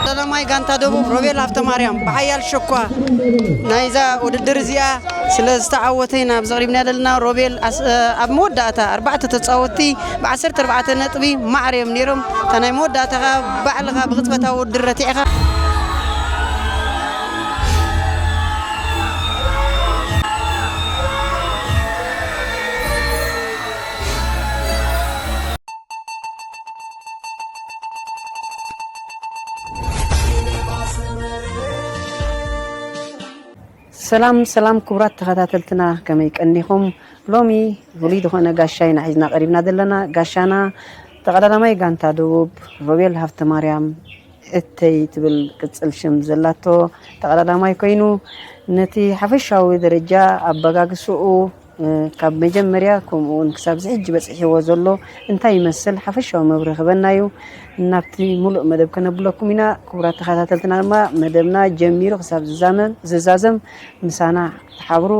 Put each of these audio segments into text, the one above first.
ቀዳማይ ጋንታ ደቡብ ሮቤል ሃብተማርያም ብሓያል ሸኳ ናይዛ ውድድር እዚኣ ስለ ዝተዓወተ ኢና ኣብዚ ቀሪብና ዘለና። ሮቤል ኣስ-፣ ኣብ መወዳእታ ኣርባዕተ ተጻወትቲ ብ ዓሰርተ ኣርባዕተ ነጥቢ ማዕረ እዮም ነይሮም። እታ ናይ መወዳእታ ኸኣ ባዕልኻ ብቕጽበታዊ ውድድር ረቲዕኻ። ሰላም ሰላም ክቡራት ተኸታተልትና፣ ከመይ ቀኒኹም? ሎሚ ፍሉይ ዝኾነ ጋሻ ኢና ሒዝና ቀሪብና ዘለና። ጋሻና ተቐዳዳማይ ጋንታ ደቡብ ሮቤል ሃብተማርያም እተይ ትብል ቅጽል ሽም ዘላቶ ተቐዳዳማይ ኮይኑ፣ ነቲ ሓፈሻዊ ደረጃ ኣበጋግስኡ፣ እ፣ ካብ መጀመርያ ከምኡ እውን ክሳብ እዚ ሕጂ በጺሕዎ ዘሎ እንታይ ይመስል ሓፈሻዊ መብርሂ ክበና እዩ። ናብቲ ሙሉእ መደብ ከነብለኩም ኢና። ክቡራት ተኸታተልትና ድማ መደብና ጀሚሩ ክሳብ ዝዛመም-፣ ዝዛዘም ምሳና ተሓብሩ።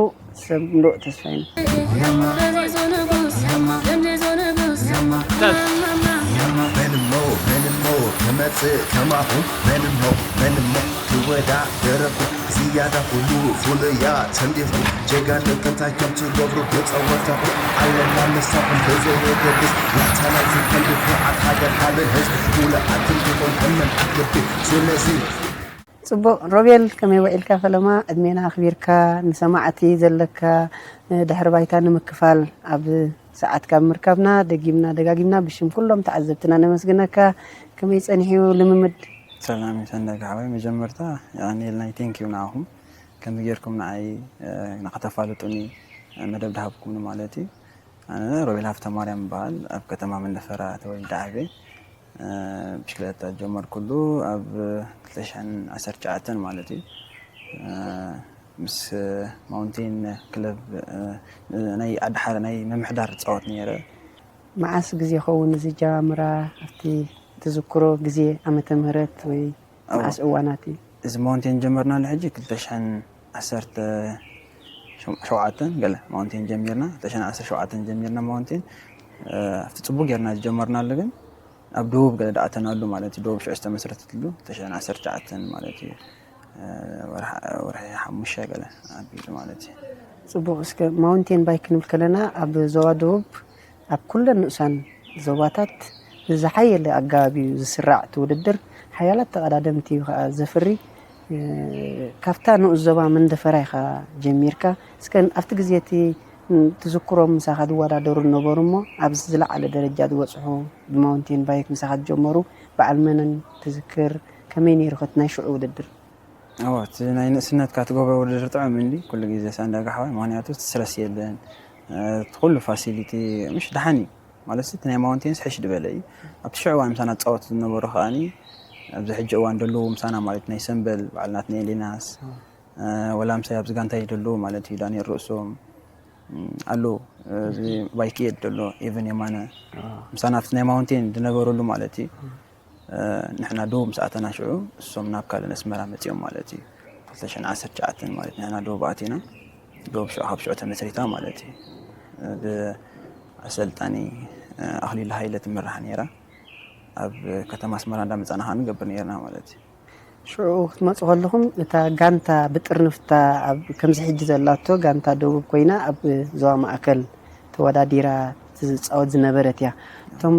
ሰብ ምሉእ ተስፋ ኢና። መን እሞ መን እሞ ክመጽእ ከማኹም? መን እሞ መን እሞ ክወዳደረኩም? ዝያዳ ኩሉ ፍሉያ ተንዲኹም ጀጋኑ ጥንታይ ከም ትገብሩ ብጸወታኹም ኣለና ምሳኹም ብዘየገድስ ዋሕታ ናይ ዝፈልጥ ኩርዓት ሃገር ሃብን ህዝቢ ሙሉኣት እንዲኹም እመን ኣትልቢ። ስለዚ ጽቡቕ ሮቤል፣ ከመይ ውዒልካ ፈለማ? ዕድሜና ኣኽቢርካ ንሰማዕቲ ዘለካ፣ እ፣ ድሕሪ ባይታ ንምክፋል ኣብ ሰዓትካ ብምርካብና ደጊምና ደጋጊምና ብሽም ኩሎም ተዓዘብትና ነመስግነካ። ከመይ ጸኒሑ ልምምድ? ሰላም እዩ ሰንደጋ ሓወይ። መጀመርታ የቐንየልና እዩ፣ ቴንክ ዩ ንዓኹም ከምዚ ጌርኩም ንዓይ፣ እ፣ ንኸተፋልጡኒ መደብ ድሃብኩምኒ ማለት እዩ። ኣነ ሮቤል ሃብተማርያም እበሃል። ኣብ ከተማ መንደፈራ ተወሊደ ዓብየ። እ፣ ብሽክለታ ዝጀመርኩሉ ኣብ ክልተ ሽሕን ዓሰርተ ትሽዓተን ማለት እዩ። እ፣ ምስ ማውንቴን ክለብ፣ እ፣ ናይ ዓዲ ሓረ ናይ ምምሕዳር እጻወት ነይረ። መዓስ ግዜ ይኸውን እዚ ኣጀማምራ? ኣብቲ ትዝክሮ ግዜ፣ ዓመተ ምህረት ወይ ኣብ መዓስ እዋናት እዩ? እዚ ማውንቴን ጀመርናሉ ሕጂ ክልተ ሽሕን ዓሰርተ ሸውዓተን ገለ ማውንቴን ጀሚርና፣ ክልተ ሽሕን ዓሰርተ ሸውዓተን ጀሚርና ማውንቴን። እ፣ ኣብቲ ጽቡቕ ጌርና ዝጀመርናሉ ግን ኣብ ደቡብ ገለ ደኣተናሉ ማለት እዩ። ደቡብ ሽዑ ዝተመስረተትሉ ክልተ ሽሕን ዓሰርተ ትሽዓተን ማለት እዩ። እ፣ ወርሒ፣ ወርሒ ሓሙሽተ ገለ ኣቢሉ ማለት እዩ። ጽቡቕ። እስከ ማውንቴን ባይክ ክንብል ከለና ኣብ ዞባ ደቡብ ኣብ ኩለን ንኡሳን ዞባታት ብዝሓየለ ኣገባብ እዩ ዝስራዕ እቲ ውድድር። ሓያላት ተቐዳደምቲ እዩ ከኣ ዘፍሪ። እ፣ ካብታ ንኡስ ዞባ መንደፈራ ኢኻ ጀሚርካ። እስከ ኣብቲ ግዜ እቲ፣ እ፣ ትዝክሮም ምሳኻ ዝወዳደሩ ዝነበሩ እሞ ኣብዚ ዝለዓለ ደረጃ ዝበጽሑ ብማውንቴን ባይክ ምሳኻ ዝጀመሩ በዓል መነን ትዝክር? ከመይ ነይሩ ከ እቲ ናይ ሽዑ ውድድር? እወ፣ እቲ ናይ ንእስነትካ ትገብሮ ውድድር ጥዑም እንዲ፣ ኩሉ ግዜ ሳንዳጋ ሓወይ፣ ምኽንያቱ እቲ ስትረስ የለን፣ እ፣ እቲ ኩሉ ፋሲሊቲ ምሽ ደሓን እዩ። ማለት እቲ ናይ ማውንቴንስ ሕሽ ዝበለ እዩ። ኣብቲ ሽዑ እዋን ምሳና ዝጻወቱ ዝነበሩ ከኣኒ፣ ኣብዚ ሕጂ እዋን ዘለዉ ምሳና ማለት ናይ ሰምበል፣ በዓል ናትናኤል ዮናስ፣ እወ። እ፣ ወላ ምሳይ ኣብዚ ጋንታይ ዘለዉ ማለት እዩ፣ ዳንኤል ርእሶም፣ እም፣ ኣለዉ፣ እዚ ባይክኤድ ዘሎ፣ ኤቨን የማነ፣ እወ። ምሳና ኣብቲ ናይ ማውንቴን ዝነበረሉ ማለት እዩ። እወ። እ፣ ንሕና ደቡብ ምስ ኣተና ሽዑ፣ እሶም ናብ ካልእ ኣስመራ መጺኦም ማለት እዩ። ክልተ ሽሕን ዓሰርተ ትሽዓተን ማለት ንሕና ደቡብ ኣቲና፣ ደቡብ ሽዑ ካብ ሽዑ ተመስሪታ ማለት እዩ። እ፣ ብኣሰልጣኒ፣ እ፣ ኣኽሊሉ ሃይለ ትምራሕ ነይራ። ኣብ ከተማ ኣስመራ እንዳመጻና ኸኣ ንገብር ነይርና ማለት እዩ። ሽዑ ክትመጹ ከለኹም፣ እታ ጋንታ ብጥርንፍታ ኣብ ከምዚ ሕጂ ዘላቶ ጋንታ ደቡብ ኮይና ኣብ ዞባ ማእከል ተወዳዲራ ትጻወት ዝነበረት እያ። እቶም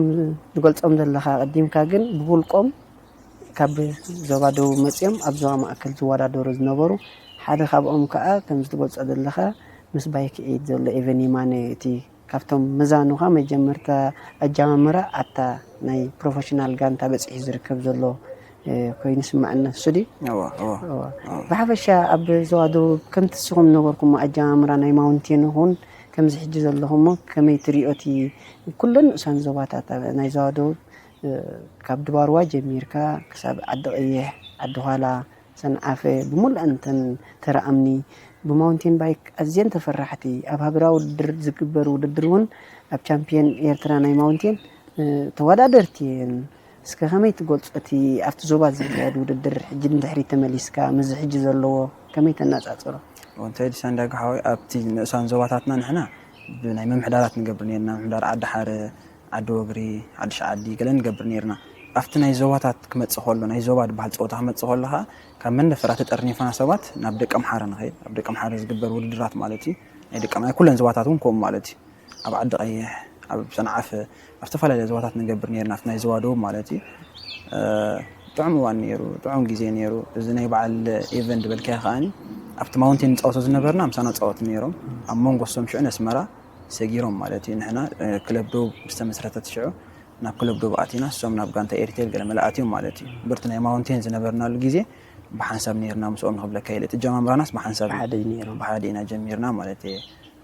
ዝገልጾም ዘለኻ ኣቐዲምካ ግን ብውልቆም ካብ ዞባ ደቡብ መጺኦም ኣብ ዞባ ማእከል ዝወዳደሩ ዝነበሩ፣ ሓደ ካብኦም ከኣ ከምዚ ትገልጾ ዘለኻ ምስ ባይክ ኤድ ዘሎ ኤቨን የማነ እዩ። እቲ ካብቶም መዛኑኻ መጀመርታ ኣጀማምራ ኣብታ ናይ ፕሮፌሽናል ጋንታ በጺሑ ዝርከብ ዘሎ፣ እ፣ ኮይኑ ይስምዓኒ። እሱ ድዩ? እወ፣ እወ፣ እወ። እወ። ብሓፈሻ ኣብ ዞባ ደቡብ ከምቲ ንስኹም ዝነበርኩሞ ኣጀማምራ ናይ ማውንቴን ይኹን ከምዚ ሕጂ ዘለኹሞ ከመይ ትሪኦ እቲ ኩለን ንኡሳን ዞባታት ኣብ ናይ ዞባ ደቡብ እ፣ ካብ ድባርዋ ጀሚርካ ክሳብ ዓዲ ቀይሕ፣ ዓዲ ኋላ፣ ሰንዓፈ ብምሉኣን እተን ተራ እምኒ ብማውንቴን ባይክ ኣዝየን ተፈራሕቲ፣ ኣብ ሃገራዊ ውድድር ዝግበር ውድድር እውን ኣብ ቻምፒየን ኤርትራ ናይ ማውንቴን ተወዳደርቲ እየን። እስከ ከመይ ትገልጾ እቲ ኣብቲ ዞባ ዝካየድ ውድድር ሕጂ ንድሕሪት ተመሊስካ ምስዚ ሕጂ ዘለዎ ከመይ ተነጻጽሮ? እንታይ ዲሳንዳጋ ሓወይ ኣብቲ ንእሳን ዞባታትና ንሕና ብናይ ምምሕዳራት ንገብር ነርና ምምሕዳር ዓዲ ሓረ ዓዲ ወግሪ ዓዲ ሸዓዲ ገለ ንገብር ነርና ኣብቲ ናይ ዞባታት ክመጽእ ከሎ ናይ ዞባ ዝበሃል ፀወታ ክመጽእ ከሎ ከዓ ካብ መንደፈራ ተጠርኒፍና ሰባት ናብ ደቂ ኣምሓረ ንኸይድ ኣብ ደቂ ኣምሓረ ዝግበር ውድድራት ማለት እዩ ናይ ደቂ ናይ ኩለን ዞባታት እውን ከምኡ ማለት እዩ ኣብ ዓዲ ቀይሕ ኣብ ሰንዓፈ ኣብ ዝተፈላለየ ዞባታት ንገብር ነርና ኣብቲ ናይ ዞባ ደቡብ ማለት እዩ ጥዑም እዋን ነይሩ ጥዑም ግዜ ነይሩ እዚ ናይ በዓል event ዝበልካዮ ከዓኒ ኣብቲ ማውንቴን ንፃወቶ ዝነበርና ምሳና ፃወቱ ነይሮም ኣብ መንጎ እሶም ሽዑ ነስመራ ሰጊሮም ማለት እዩ ንሕና ክለብ ደቡብ ዝተመስረተት ሽዑ ናብ ክለብ ደቡብ ኣቲና እሶም ናብ ጋንታ ኤሪቴል ገለ መለ ኣትዮም ማለት እዩ በርቲ ናይ ማውንቴን ዝነበርናሉ ግዜ ብሓንሳብ ነይርና ምስኦም ንክብለካ ኢለ እቲ ጀማምራናስ ብሓንሳብ ሓደ ነይሮም ብሓደ ኢና ጀሚርና ማለት እየ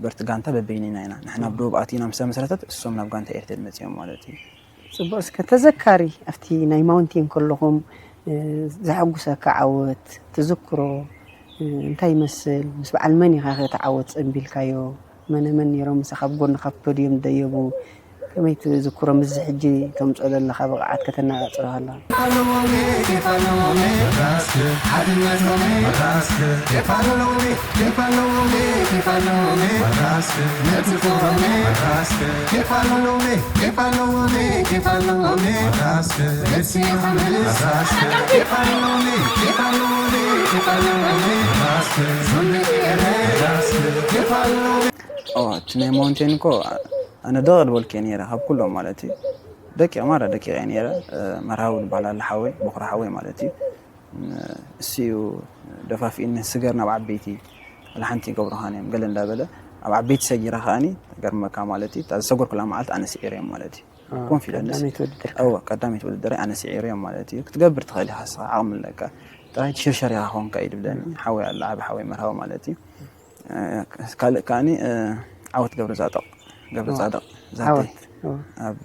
በርቲ ጋንታ በበይኒና ኢና ንሕና ኣብ ደቡብ ኣቲና ምስ ተመስረተት እሶም ናብ ጋንታ ኤሪቴል መፅዮም ማለት እዩ ጽቡቕ እስከ ተዘካሪ ኣብቲ ናይ ማውንቴን ከለኹም ዘሐጉሰካ ዓወት ትዝክሮ እንታይ ይመስል ምስ በዓል መን ኢኻ ከ ተዓወት ጸንቢልካዮ መነ መን ነይሮም ምሳኻ ኣብ ጎንኻ ኣብ ፖድዮም ዝደየቡ ከመይ ትዝክሮ ምስዚ ሕጂ ተምጽኦ ዘለኻ ብቕዓት ከተነጻጽሮ ከለኻ እቲ ናይ ማውንቴን እኮ ኣነ ደቕ ዝበልኩ እየ ነይረ ካብ ኩሎም ማለት እዩ ደቂቕ ማራ ደቂቕ እየ ነይረ መርሃዊ ዝበሃል ኣሎ ሓወይ ቦኽሪ ሓወይ ማለት እዩ እሱ እዩ ደፋፊእኒ ስገር ናብ ዓበይቲ ወላ ሓንቲ ይገብሩኻን እዮም ገለ እንዳበለ ኣብ ዓበይቲ ሰጊረ ከዓኒ ገርመካ ማለት እዩ እታ ዝሰገርኩላ መዓልቲ ኣነ ስዒረ እዮም ማለት እዩ ኮንፊደንስ ቀዳመይቲ ውድድር እወ ቀዳመይቲ ውድድረይ ኣነ ስዒረ እዮም ማለት እዩ ክትገብር ትኽእል ኢኻ ንስኻ ዓቕሚ ኣለካ ጥራይ ትሽርሸር ኢኻ ክኾንካ እዩ ድብለኒ ሓወይ ኣሎ ዓቢ ሓወይ መርሃዊ ማለት እዩ ካልእ ከዓኒ ዓወት ገብረ ጻድቕ ገብረ ጻድቕ ዛተይ ኣብ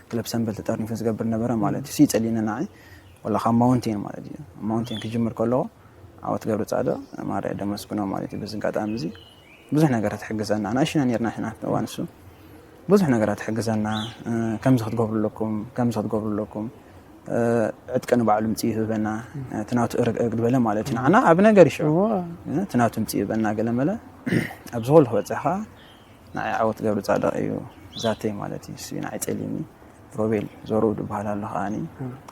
ክለብ ሰንበል ተጠርኒፉ ዝገብር ነበረ ማለት እዩ ይጸልየኒ ንዓይ ወላ ካብ ማውንቴን ማለት እዩ ማውንቴን ክጅምር ከለዎ ዓወት ገብረ ጻድቕ ማርያ ደመስግኖ ማለት እዩ በዚ ኣጋጣሚ እዚ ብዙሕ ነገራት ይሕግዘና ንእሽና ነርና ሕና እዋን እሱ ብዙሕ ነገራት ይሕግዘና ከምዚ ክትገብሩ ኣለኩም ከምዚ ክትገብሩ ኣለኩም ዕጥቂ ንባዕሉ ምፅእ ይህበና እቲ ናቱ እርግ እርግ ዝበለ ማለት እዩ ንዓና ዓብ ነገር ይሽዑ እቲ ናቱ ምፅእ ይህበና ገለ መለ ኣብ ዝኾሉ ክበፅሕ ከዓ ንዓይ ዓወት ገብሪ ፃድቕ እዩ ዛተይ ማለት እዩ ንዓይ ፀሊኒ ሮቤል ዞሩ ዝበሃል ኣሎ ከዓኒ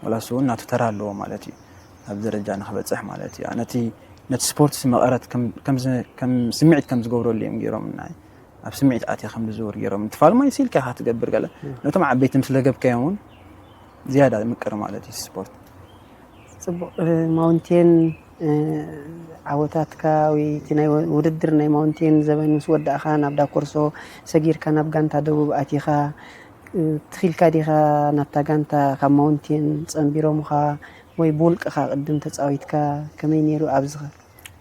ወላ እሱ እውን ናቱ ተራ ኣለዎ ማለት እዩ ኣብ ደረጃ ንክበፅሕ ማለት እዩ ነቲ ነቲ ስፖርት መቐረት ከም ስምዒት ከም ዝገብረሉ እዮም ገይሮም ናይ ኣብ ስምዒት ኣትየ ከም ዝዝውር ገይሮም ትፋል ማይ ሲልካ ኢኻ ትገብር ገለ ነቶም ዓበይቲ ምስ ለገብካዮም እውን ዝያዳ ምቅር ማለት እዩ ስፖርት ፅቡቅ ማውንቴን ዓወታትካ ወይ እቲ ናይ ውድድር ናይ ማውንቴን ዘበን ምስ ወዳእኻ ናብ ዳኮርሶ ሰጊርካ ናብ ጋንታ ደቡብ ኣቲኻ ትኺልካ ዲኻ ናብታ ጋንታ ካብ ማውንቴን ጸንቢሮምኻ ወይ ብውልቅኻ ቅድም ተጻዊትካ ከመይ ነይሩ ኣብዝኸ?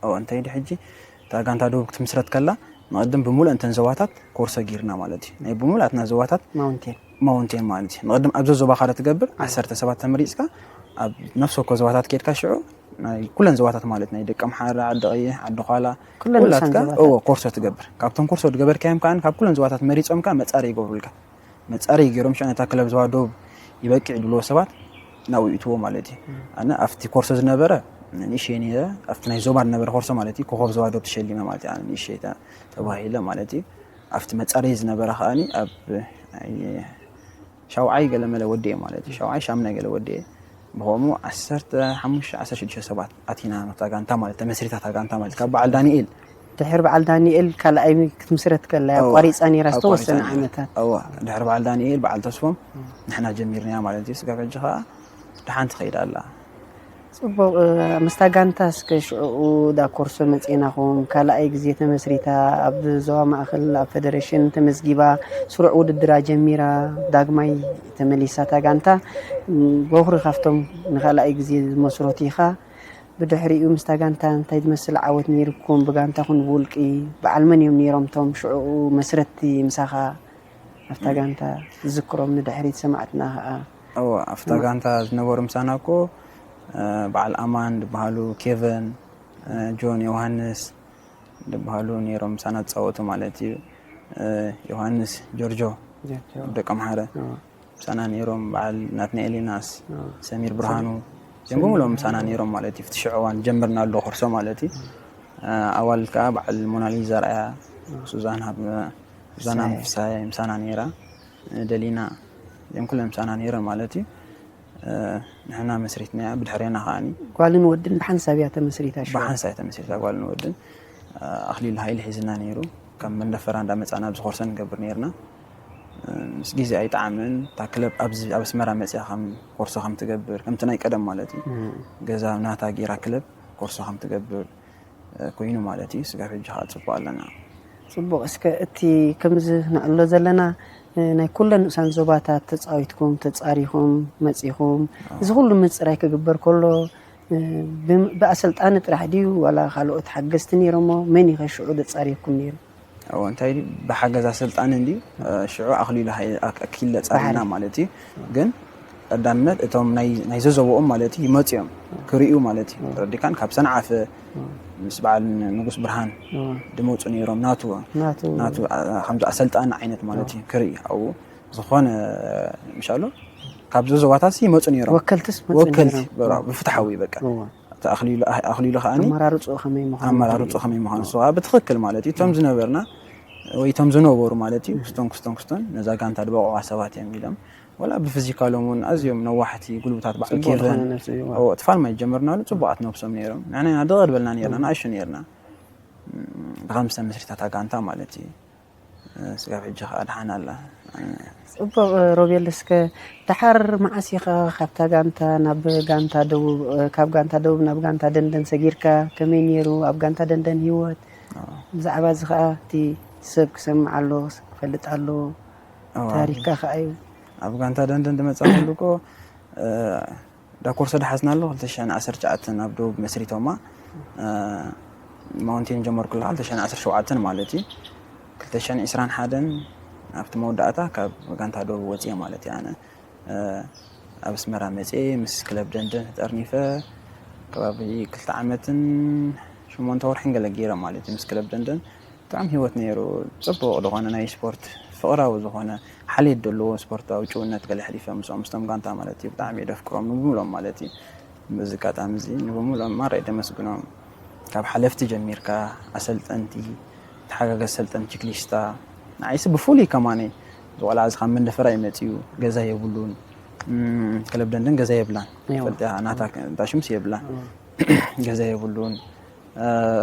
ኦ እንታይ ዲ ሕጂ እታ ጋንታ ደቡብ ክትምስረት ከላ ንቅድም ብምሉእ እንተን ዞባታት ኮርሶ ጊርና ማለት እዩ ናይ ብምሉእ ኣትና ዞባታት ማውንቴን ማውንቴን ማለት እዩ ንቅድም ኣብዚ ዞባኻ ዶ ትገብር ዓሰርተ ሰባት ተመሪፅካ ኣብ ነፍሲ ወከ ዞባታት ከድካ ሽዑ ናይ ኩለን ዞባታት ማለት ናይ ደቂ ኣምሓራ ዓዲ ቀይሕ ዓዲ ኳላ ኩለን ኩላትካ ንሳን ዞባታት። እዎ ኮርሶ ትገብር ካብቶም ኮርሶ ዝገበርካዮም ከዓ ካብ ኩለን ዞባታት መሪፆም ከዓ መፃሪ ይገብሩልካ መፃሪ ገይሮም ሽዑ ነታ ክለብ ዞባ ዶብ ይበቅዕ ድብልዎ ሰባት ናብኡ ይእትዎ ማለት እዩ ኣነ ኣብቲ ኮርሶ ዝነበረ ንእሸይ ነይረ ኣብቲ ናይ ዞባ ዝነበረ ኮርሶ ማለት እዩ ኮኸብ ዞባ ዶብ ተሸሊመ ማለት እዩ ኣነ ንእሸይ ተ- ተባሂለ ማለት እዩ ኣብቲ መፃሪ ዝነበረ ከዓኒ ኣብ ናይ ሻውዓይ ገለ መለ ወዲኤ ማለት እዩ ሻውዓይ ሻምናይ ገለ ወዲኤ ብኸምኡ ዓሰርተ ሓሙሽተ ዓሰርተ ሽዱሽተ ሰባት ኣቲና ነታ ጋንታ ማለት ተመስሪታ እታ ጋንታ ማለት ካብ በዓል ዳንኤል ድሕሪ በዓል ዳንኤል ካልኣይ ክትምስረት ከላ እያ ኣቋሪፃ ነይራ ዝተወሰነ ዓመታት እዋ ድሕሪ በዓል ዳንኤል በዓል ተስፎም ንሕና ጀሚርናያ ማለት እዩ ስጋብ ሕጂ ከዓ ደሓን ትኸይድ ኣላ ፅቡቕ ምስታ ጋንታ እስከ ሽዕኡ ዳኮርሶ መፂእናኹም ካልኣይ ግዜ ተመስሪታ ኣብ ዞባ ማእኸል ኣብ ፌደሬሽን ተመዝጊባ ስሩዕ ውድድራ ጀሚራ ዳግማይ ተመሊሳ እታ ጋንታ ቦኽሪ ካብቶም ንካልኣይ ግዜ ዝመስረቱ ኢኻ ብድሕሪኡ ምስታ ጋንታ እንታይ ዝመስል ዓወት ነይርኩም ብጋንታ ኹን ብውልቂ በዓል መን እዮም ነይሮም እቶም ሽዕኡ መስረትቲ ምሳኻ ኣብታ ጋንታ ዝዝክሮም ንድሕሪት ሰማዕትና ከዓ እወ ኣብታ ጋንታ ዝነበሩ ምሳና እኮ በዓል ኣማን ዝበሃሉ፣ ኬቨን፣ ጆን፣ ዮሃንስ ዝበሃሉ ነይሮም ምሳና ዝፃወቱ ማለት እዩ። ዮሃንስ፣ ጆርጆ፣ ደቀምሓረ ምሳና ነይሮም፣ በዓል ናትናኤል ዮናስ፣ ሰሚር ብርሃኑ፣ እዚኦም ብምሎም ምሳና ነይሮም ማለት እዩ። ፍቲ ሽዑ እዋን ጀምርና ኣሎ ኮርሶ ማለት እዩ። ኣዋልድ ከዓ በዓል ሞናሊዛ ርኣያ፣ ሱዛና፣ ሱዛና ፍሳይ ምሳና ነይራ፣ ደሊና፣ እዚኦም ኩሎም ምሳና ነይሮም ማለት እዩ። ንሕና መስሪትናያ፣ ብድሕሬና ከዓኒ ጓልን ወድን ብሓንሳብ እያ ተመስሪታ። ሽዑ ብሓንሳብ እያ ተመስሪታ ጓልን ወድን። ኣኽሊሉ ሃይለ ሒዝና ነይሩ። ካብ መንደፈራ እንዳመጻና ኣብዚ ኮርሶ ንገብር ነይርና። ምስ ግዜ ኣይጠዓምን። እታ ክለብ ኣብዚ ኣብ ኣስመራ መጽያ ከም ኮርሶ ከም ትገብር፣ ከምቲ ናይ ቀደም ማለት እዩ። ገዛ ናታ ጌራ ክለብ ኮርሶ ከም ትገብር ኮይኑ ማለት እዩ። ስጋብ ሕጂ ከዓ ጽቡቕ ኣለና። ጽቡቕ። እስከ እቲ ከምዚ ንዕሎ ዘለና ናይ ኩለን ንኡሳን ዞባታት ተጻዊትኩም፣ ተጻሪኹም፣ መጺኹም፣ እዚ ኩሉ ምጽራይ ክግበር ከሎ፣ ብ-፣ ብኣሰልጣኒ ጥራሕ ድዩ ዋላ ካልኦት ሓገዝቲ ነይሮሞ? መን እዩ ከ ሽዑ ዘጻርየኩም ነይሩ? እዎ፣ እንታይ ድዩ፣ ብሓገዝ ኣሰልጣኒ እንድዩ። ሽዑ ኣኽሊሉ ሃይ-፣ ኣክ-፣ ኣኪለ ጻሪና ማለት እዩ። ግን ቀዳምነት እቶም ናይ፣ ናይ ዘዘቦኦም ማለት እዩ ይመጹ እዮም ክርእዩ ማለት እዩ። ተረዲካን ካብ ሰንዓፈ ምስ በዓል ንጉስ ብርሃን ድመጹ ነይሮም። ናቱ፣ ናቱ። ናቱ፣ ኣ-፣ ከምዚ ኣሰልጣኒ ዓይነት ማለት እዩ ክርኢ ኣብኡ ዝኾነ ምሻሎ ካብ ዘዘዋታት ይመጹ ነይሮም። ወከልትስ መጹ ወከልቲ ነይሮም። በራ-፣ ብፍትሓዊ በቃ። እዎ። እቲ ኣኽሊሉ፣ ኣኽ-፣ ኣኽሊሉ ከዓኒ ኣመራርጽኡ ከመይ ምዃኑ ኣመራርጽኡ ከመይ ምዃኑ እዎ። ንሱ ከኣ ብትኽክል ማለት እዩ። እቶም ዝነበርና ወይ እቶም ዝነበሩ ማለት እዩ። ክስቶን፣ ክስቶን፣ ክስቶን ነዛ ጋንታ ዝበቑዓ ሰባት እዮም ኢሎም። ወላ ብፊዚካሎም እውን ኣዝዮም ነዋሕቲ ጉልብታት በዓል ጽቡቕ ኬቨን። ዝኾነ ነብሲ፣ እዎ። እዎ፣ እቲ ፋልማይ ጀመርናሉ ጽቡቓት ነብሶም ነይሮም። ንሕና ኢና ደቕ ዝበልና ነይርና፣ እዎ። ንኣሽቱ ነይርና። እም፣ ብኸምዚ ተመስሪታ እታ ጋንታ ማለት እዩ። ስጋብ ሕጂ ከኣ ደሓን ኣላ። ጽቡቕ ሮቤል፣ እስከ ደሓር መዓስ ኢኻ ካብታ ጋንታ ናብ ጋንታ ደቡብ፣ ካብ ጋንታ ደቡብ ናብ ጋንታ ደንደን ሰጊርካ? ከመይ ነይሩ ኣብ ጋንታ ደንደን ህይወት? ኣዎ። ብዛዕባ እዚ ከኣ እቲ ሰብ ክሰምዕ ኣሎ፣ ክፈልጥ ኣሎ። ኣዎ። ታሪኽካ ከኣ እዩ። ኣብ ጋንታ ደንደን ዝመጻእኩሉ እኮ፣ እ፣ ዳ ኮርሶ ደሓዝና ኣሎ ክልተ ሽሕን ዓሰርተ ትሽዓተን ኣብ ደቡብ መስሪቶማ። እ፣ ማውንቴን ጀመርኩ ኣለኹ ክልተ ሽሕን ዓሰርተ ሸውዓተን ማለት እዩ። ክልተ ሽሕን ዕስራን ሓደን ኣብቲ መወዳእታ ካብ ጋንታ ደቡብ ወፅየ ማለት እዩ። ኣነ፣ እ፣ ኣብ ኣስመራ መፅየ ምስ ክለብ ደንደን ተጠርኒፈ ከባቢ ክልተ ዓመትን ሸሞንተ ወርሕን ገለ ገይረ ማለት እዩ ምስ ክለብ ደንደን። ብጣዕሚ ህይወት ነይሩ። ጽቡቕ ዝኾነ ናይ ስፖርት ፍቕራዊ ዝኾነ ሓልዮት ዘለዎ ስፖርታዊ ጭውነት ገለ ኣሕሊፈ ምስኦም፣ ምስቶም ጋንታ ማለት እዩ። ብጣዕሚ እየ ደፍቅሮም ንብምሎም ማለት እዩ። በዚ ኣጋጣሚ እዚ ንብምሎም ማራ እየ ደመስግኖም። ካብ ሓለፍቲ ጀሚርካ፣ ኣሰልጠንቲ፣ ተሓጋገዝ ሰልጠንቲ ችክሊስታ፣ ንዓይሲ ብፍሉይ ከማነይ፣ እዚ ቆልዓ እዚ ካብ መንደፈራ እዩ መጺኡ፣ ገዛ የብሉን። እም፣ ክለብ ደንደን ገዛ የብላን። እዋ። ፈልጢ እያ፣ ናታ እዋ። ዳሽምስ የብላን። እዋ። ገዛ የብሉን። እ፣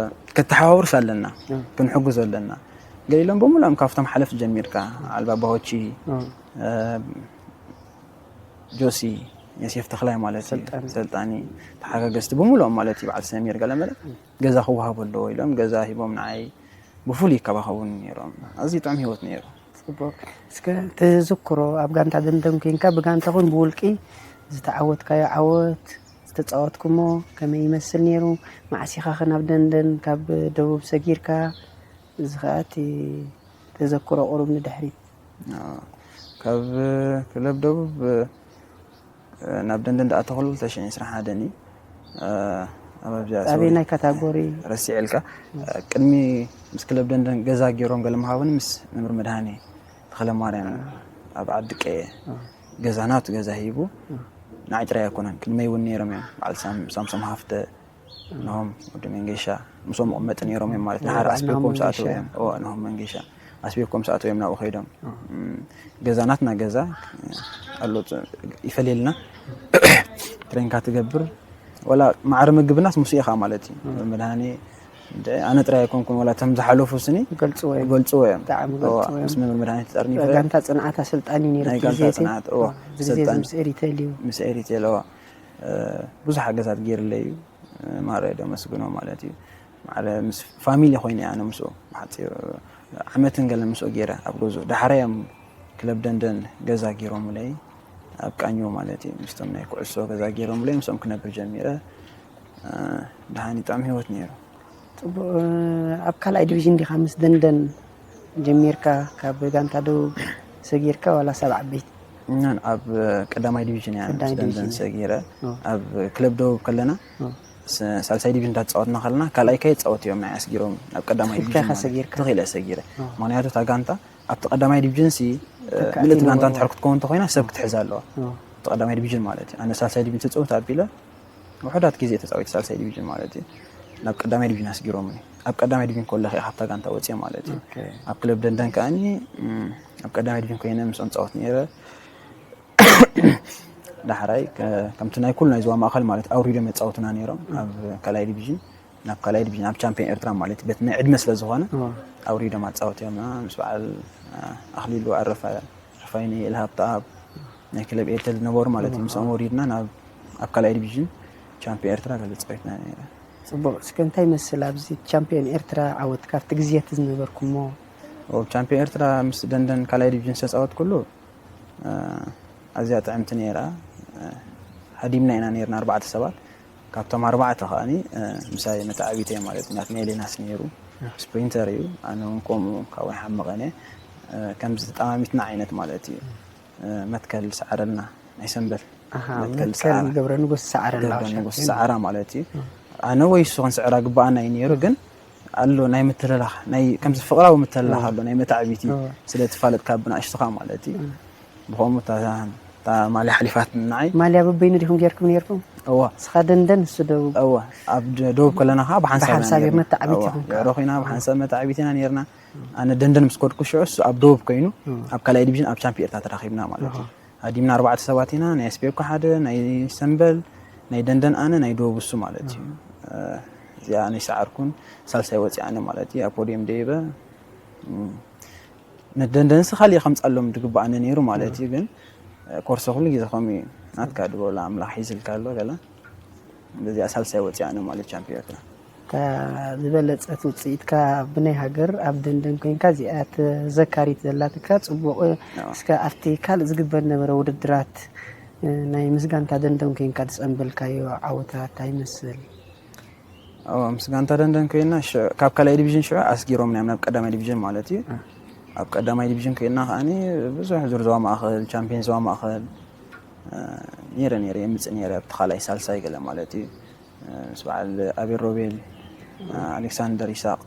ከተሓዋውርስ ኣለና፣ እዋ። ክንሕግዞ ኣለና። ገሊሎም ብምሉኦም ካብቶም ሓለፍቲ ጀሚርካ፣ ዓልባ ባሆቺ፣ እዋ። እ፣ ጆሲ፣ ዮሴፍ ተኽላይ ማለት እዩ። ሰልጣኒ። ሰልጣኒ፣ ተሓጋገዝቲ ብምሉኦም ማለት እዩ። በዓል ሰሚር ገለመለ ገዛ ክወሃቦ ኣለዎ ኢሎም ገዛ ሂቦም ንዓይ ብፍሉይ ይከባኸቡኒ ነይሮም። ኣዝዩ ጥዑም ህይወት ነይሩ። ጽቡቕ። እስከ ተዘክሮ ኣብ ጋንታ ደንደን ኮንካ ብጋንታ ኹን ብውልቂ ዝተዓወትካዮ ዓወት፣ ዝተጻወትኩሞ ከመይ ይመስል ነይሩ? መዓስ ኢኻ ኸ ናብ ደንደን ካብ ደቡብ ሰጊርካ? እዚ ኸኣ እቲ ተዘክሮ ቁሩብ ንድሕሪት። ኣዎ። ካብ ክለብ ደቡብ፣ እ፣ ናብ ደንደን ዝኣተኹሉ ክልተ ሽሕን ዕስራን ሓደን እዩ። እ፣ ኣብ ኣብዚኣ፣ ሶሪ፣ ኣበየናይ ካታጎሪ? ረሲዐልካ። እ፣ ቅድሚ ምስ ክለብ ደንደን ገዛ ገይሮም ገለ ምሃቡኒ ምስ መምህር መድሃኔ ተኽለማርያም ኣብ ዓዲ ቀየ እ። ገዛ ናቱ ገዛ ሂቡ እ። ንዓይ ጥራይ ኣይኮነን፣ ቅድመይ እውን ነይሮም እዮም። በዓል ሳም-፣ ሳምሶም ሃፍተ፣ እ። ናሆም ወዲ መንገሻ፣ ምስኦም መቐመጢ ነይሮም እዮም ማለት፣ እ፣ ንሓር ናሆም ኣስቤኮም ሰኣተው መንገሻ። እዮም። እዎ፣ ናሆም መንገሻ ኣስቤኮም ሰኣተው እዮም ናብኡ ከይዶም። እ። እም፣ ገዛ ናትና ገዛ ኣሎ፣ ፅ-፣ ይፈልየልና። ትሬንካ ትገብር፣ ወላ ማዕረ ምግብናስ ምስ ኢኻ ማለት እዩ። እ። መድሃኔ፣ እንደ-፣ ኣነ ጥራይ ኣይኮንኩን፣ ወላ እቶም ዝሓለፉ ስኒ ይገልጽዎ እዮም። ይገልጽዎ እዮም። ብጣዕሚ እዎ፣ ይገልጽዎ እዮም። ምስ መምህር መድሃኔ ተጠርኒፈ። ጋንታ ጽንዓት ኣሰልጣኒ ነይሩ ናይ እቲ ጋንታ ግዜ እቲ። ጽንዓት፣ እዎ፣ እዎ፣ እዚ ግዜ እዚ ኣሰልጣኒ። ምስ ኤሪቴል እዩ። ምስ ኤሪቴል፣ እዎ። እ፣ ብዙሕ ሓገዛት ገይርለይ እዩ። ማዕረ ደመስግኖ ማለት እዩ። ማዕረ ምስ ፋሚሊ ኮይነ ኣነ ምስኡ ብሓፂሩ ዓመትን ገለ ምስኡ ገይረ ኣብ ገዝኡ። ዳሕራይ እዮም ክለብ ደንደን ገዛ ገይሮምለይ ኣብ ቃኘው ማለት እዩ። ምስቶም ናይ ኩዕሶ ገዛ ገይሮምለይ ምስኦም ክነብር ጀሚረ። እ፣ ደሓን ጥዑም ህይወት ነይሩ። ጽቡቕ። ኣብ ካልኣይ ዲቪዥን ዲኻ ምስ ደንደን ጀሚርካ? ካብ ጋንታ ደቡብ ሰጊርካ ዋላ ሰብ ዓበይቲ? እኛን ኣብ ቀዳማይ ዲቪዥን እያ ቀዳማይ ምስ ደንደን ዲቪዥን። ሰጊረ። ኦ። ኣብ ክለብ ደቡብ ከለና፣ ኦ። ስ-፣ ሳልሳይ ዲቪዥን እንዳተጻወትና ከለና፣ ካልኣይ ከይጻወት እዮም ናይ ኣስጊሮም ናብ ቀዳማይ ተኺልካ ዲቪዥን ኢኻ ማለት እዩ። ሰጊርካ? ተኺለ ሰጊረ። ኦ። ምኽንያቱ እታ ጋንታ ኣብቲ ቀዳማይ ዲቪዥን ሲ፣ እ፣ ተካእቲ ምልእቲ ጋንታ ነበርዎ። እንድሕር ክትከውን እንተኾይና፣ ሰብ ክትሕዛ ኣለዋ። ኦ። እቲ ቀዳማይ ዲቪዥን ማለት እዩ። ኣነ ሳልሳይ ዲቪዥን ትጽውት ኣቢለ ውሑዳት ግዜ ተጻዊተ ሳልሳይ ዲቪዥን ማለት እዩ። ናብ ቀዳማይ ዲቪዥን ኣስጊሮምኒ። ኣብ ቀዳማይ ዲቪዥን ከለኹ እየ ካብታ ጋንታ ወጽየ ማለት እዩ። ኦኬ። ኣብ ክለብ ደንደን ከኣኒ፣ እም፣ ኣብ ቀዳማይ ዲቪዥን ኮይነ ምስኦም ጻወት ነይረ። ዳሕራይ ከ-፣ ከምቲ ናይ ኩሉ ናይ ዞባ ማእከል ማለት ኣውሪዶም የጻውቱና ነይሮም። ኣብ ካልኣይ ዲቪዥን፣ ናብ ካልኣይ ዲቪዥን፣ ኣብ ቻምፒዮን ኤርትራ ማለት እዩ። በቲ ናይ ዕድመ ስለ ዝኾነ እዎ። ኣውሪዶም ኣጻውትዮምና ምስ በዓል፣ አ፣ ኣኽሊሉ ኣረፋ-፣ ኣረፋይነ፣ የልሃብተኣብ ናይ ክለብ ኤርተል ዝነበሩ ማለት እዩ። እዎ። ምስኦም ወሪድና ናብ፣ ኣብ ካልኣይ ዲቪዥን ቻምፒዮን ኤርትራ ገለ ተጻዊትና ነይረ። ጽቡቕ። እስከ እንታይ ይመስል ኣብዚ ቻምፒዮን ኤርትራ ዓወት ካብቲ ግዜ እቲ ዝነበርኩሞ? ኣብ ቻምፒዮን ኤርትራ ምስ ደንደን ካልኣይ ዲቪዥን ዝተጻወትኩሉ፣ እ፣ ኣዝያ ጥዕምቲ ነይራ። እ፣ ሃዲምና ኢና ነይርና ኣርባዕተ ሰባት። ካብቶም ኣርባዕተ ከኣኒ፣ እ፣ ምሳይ መተዓቢተይ ማለት እዩ። ናትናኤል ዮናስ ነይሩ፣ እ። ስፕሪንተር እዩ። ኣነ እውን ከምኡ ካብኡ ይሓምቕ እየ። እ፣ ከምዚ ተጠማሚትና ዓይነት ማለት እዩ። እ፣ መትከል ሰዓረልና ናይ ሰንበል። ኣሃ፣ መትከል መትከል ሰዓረ። ገብረ ንጉስ ሰዓረ ገብረ እናወሻ ንጉስ ኮይኑ። ሰዓራ ማለት እዩ። እ። ኣነ ወይ እሱ ክንስዕራ ግባኣና እዩ ነይሩ፣ ግን ኣሎ ናይ ምትልላኽ፣ ናይ ከምዚ ፍቕራዊ ምትልላኽ እ። ኣሎ፣ ናይ መታዕቢቲ እ። ስለ ትፋለጥ ካብ ብናእሽቱኻ ማለት እዩ። እ። ብኸምኡ እታ፣ እታ ማልያ ሓሊፋትኒ ንዓይ። ማልያ በበይኑ ዲኹም ጌርኩም ኔርኩም? እዋ። ንስኻ ደንደን፣ ንሱ ደቡብ። እዋ። ኣብ ደ-፣ ደቡብ ከለና ኸዓ ብሓንሳብ ኢና ብሓንሳብ ኔርና። መታዕቢቲ እዋ። ኢኹም ከኣ። የዕሮ ኾይና ብሓንሳብ መታዕቢቲ ኢና ኔርና። ኣነ ደንደን ምስ ከድኩ ሽዑ እሱ ኣብ ደቡብ ኮይኑ፣ እ። ኣብ ካልኣይ ዲቪዥን ኣብ ቻምፒ ኤርትራ ተራኺብና ማለት እዩ። ኣሃ። ሃዲምና ኣርባዕተ ሰባት ኢና፣ ናይ ኣስቤኮ ሓደ፣ ናይ ሰምበል፣ ናይ ደንደን ኣነ፣ ናይ ደቡብ እሱ ማለት እዩ። እ። እ፣ እዚኣ ኣነ ይሰዓርኩን፣ ሳልሳይ ወፂኣ ኣነ ማለት እዩ፣ ኣብ ፖድየም ደይበ። እም፣ ንደንደንሲ ካሊእ ከምፃሎም ዝግባኣኒ ነይሩ ማለት እዩ፣ ግን፣ እ፣ ኮርሶ ኩሉ ግዜ ከምኡ እዩ። ናትካ ድበሎ ኣምላኽ ሒዝልካ ኣሎ ገለ። በዚኣ ሳልሳይ ወፂኣ ኣነ ማለት ቻምፒዮን ኤርትራ። እታ ዝበለጸት ውጽኢትካ ብናይ ሃገር ኣብ ደንደን ኮይንካ እዚኣ ተዘካሪት ዘላትካ ጽቡቕ። ኣዎ። እስከ ኣብቲ ካልእ ዝግበር ነበረ ውድድራት፣ እ፣ ናይ ምስ ጋንታ ደንደን ኮይንካ ዝጸንበልካዮ ዓወታት እንታይ ይመስል? ኣዎ፣ ምስ ጋንታ ደንደን ኮይና ሽ-፣ ካብ ካልኣይ ዲቪዥን ሽዑ ኣስጊሮምና እዮም ናብ ቀዳማይ ዲቪዥን ማለት እዩ። እ። ኣብ ቀዳማይ ዲቪዥን ኮይና ከኣኒ ብዙሕ ዙር ዞባ ማእከል፣ ቻምፒዮን ዞባ ማእከል፣ እ፣ ነይረ ነይረ፣ የምጽእ ነይረ ኣብቲ ካልኣይ ሳልሳይ ገለ ማለት እዩ። ምስ በዓል ኣቤል ሮቤል፣ ኣሌክሳንደር ይስሐቅ፣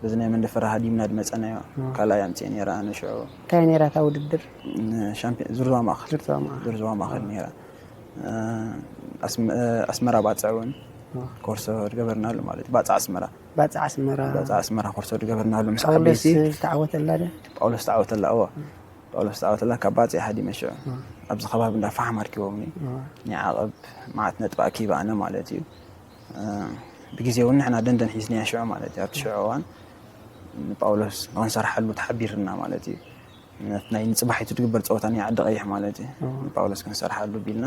በዚ ናይ መንደፈራ ሃዲምና ዝመጸናዮ እ። ካልኣይ ኣምጽኤ ነይረ ኣነ ሽዑ። እንታይ ነይራ እታ ውድድር? ን-፣ ሻምፒዮን ዙር ዞባ ማእከል። ዙር ዞባ ማእከል። ዙር ዞባ ማእከል ነይራ። እ፣ ኣስመ-፣ እ፣ ኣስመራ ባጽዕ እውን እ። ኮርሶ ዝገበርናሉ ማለት እዩ። ባጽዕ ኣስመራ። ባጽዕ ኣስመራ። ባጽዕ ኣስመራ ኮርሶ ዝገበርናሉ ምስ ጳውሎስ ዓበይቲ። ዝተዓወተላ ዶ? ጳውሎስ ዝተዓወተላ፣ እዎ። እ። ጳውሎስ ዝተዓወተላ ካብ ባጽዕ ሃዲመ ሽዑ። እ። ኣብዚ ከባቢ እንዳ ፈሓም ኣርኪቦምኒ። እ። ናይ ዓቐብ መዓት ነጥቢ ኣኪበ ኣነ ማለት እዩ። እ፣ ብግዜ እውን ንሕና ደንደን ሒዝናያ ሽዑ ማለት እዩ። ኣብቲ ሽዑ እዋን ንጳውሎስ ንኽንሰርሓሉ ተሓቢርና ማለት እዩ። ነት-፣ ናይ ንጽባሒቱ ትግበር ጸወታ ናይ ዓዲ ቀይሕ ማለት እዩ። እ። ንጳውሎስ ክንሰርሓሉ ቢልና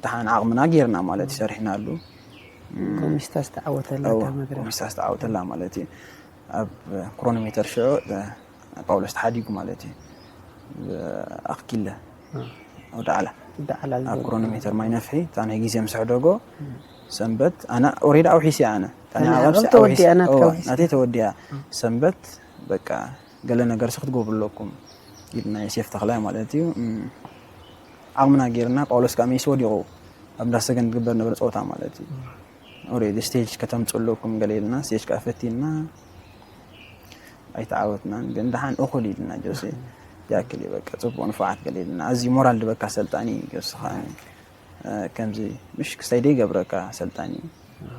ደሓን ዓቕምና ጌርና ማለት እዩ፣ ሰሪሕናሉ። ጎሚስታ ዝተዓወተላ እዋ፣ እታ መድረኽ። ጎሚስታ ዝተዓወተላ ማለት እዩ። ኣብ ክሮኖሜተር ሽዑ፣ እ፣ ጳውሎስ ተሓዲጉ ማለት እዩ። ኣኽኪለ እ። ወደ ዓላ። ወደ ዓላ ኣብ ዝገበረ። ክሮኖሜተር ማይ ነፍሒ፣ እታ ናይ ግዜ ምስ ሕደጎ፣ እ። ሰንበት፣ ኣነ ኦሬዲ ኣውሒሰ ኣነ። እታ ናይ ናይ ዓቐብ ዓቐብ ተወዲኣ፣ ኣውሒሰ፣ ናትካ እዋ፣ ኣውሒስካ። ናተይ ተወዲኣ። እ። ሰንበት፣ በቃ፣ ገለ ነገርሲ ክትገብሩ ኣለኩም ኢልና ዮሴፍ ተኽላይ ማለት እዩ። እም፣ ዓቕምና ጌርና፣ ጳውሎስ ከኣ መይሲ ወዲቑ ኣብ እንዳሰገን ዝግበር ነበረ ጸወታ ማለት እዩ። ኦሬዲ ስቴጅ ከተምጽኡ ኣለኩም ገለ ኢልና፣ ስቴጅ ከኣ ፈቲንና ኣይተዓወትናን፣ ግን ደሓን እኹል ኢልና ጆሴ። ያክል እዩ በቃ፣ ጽቡቕ ንፉዓት ገለ ኢልና። ኣዝዩ ሞራል ዝበካ ኣሰልጣኒ እዩ ጆሴ ከኣ። እ፣ ከምዚ ምሽ ክስታይ ደይገብረካ ኣሰልጣኒ እዩ።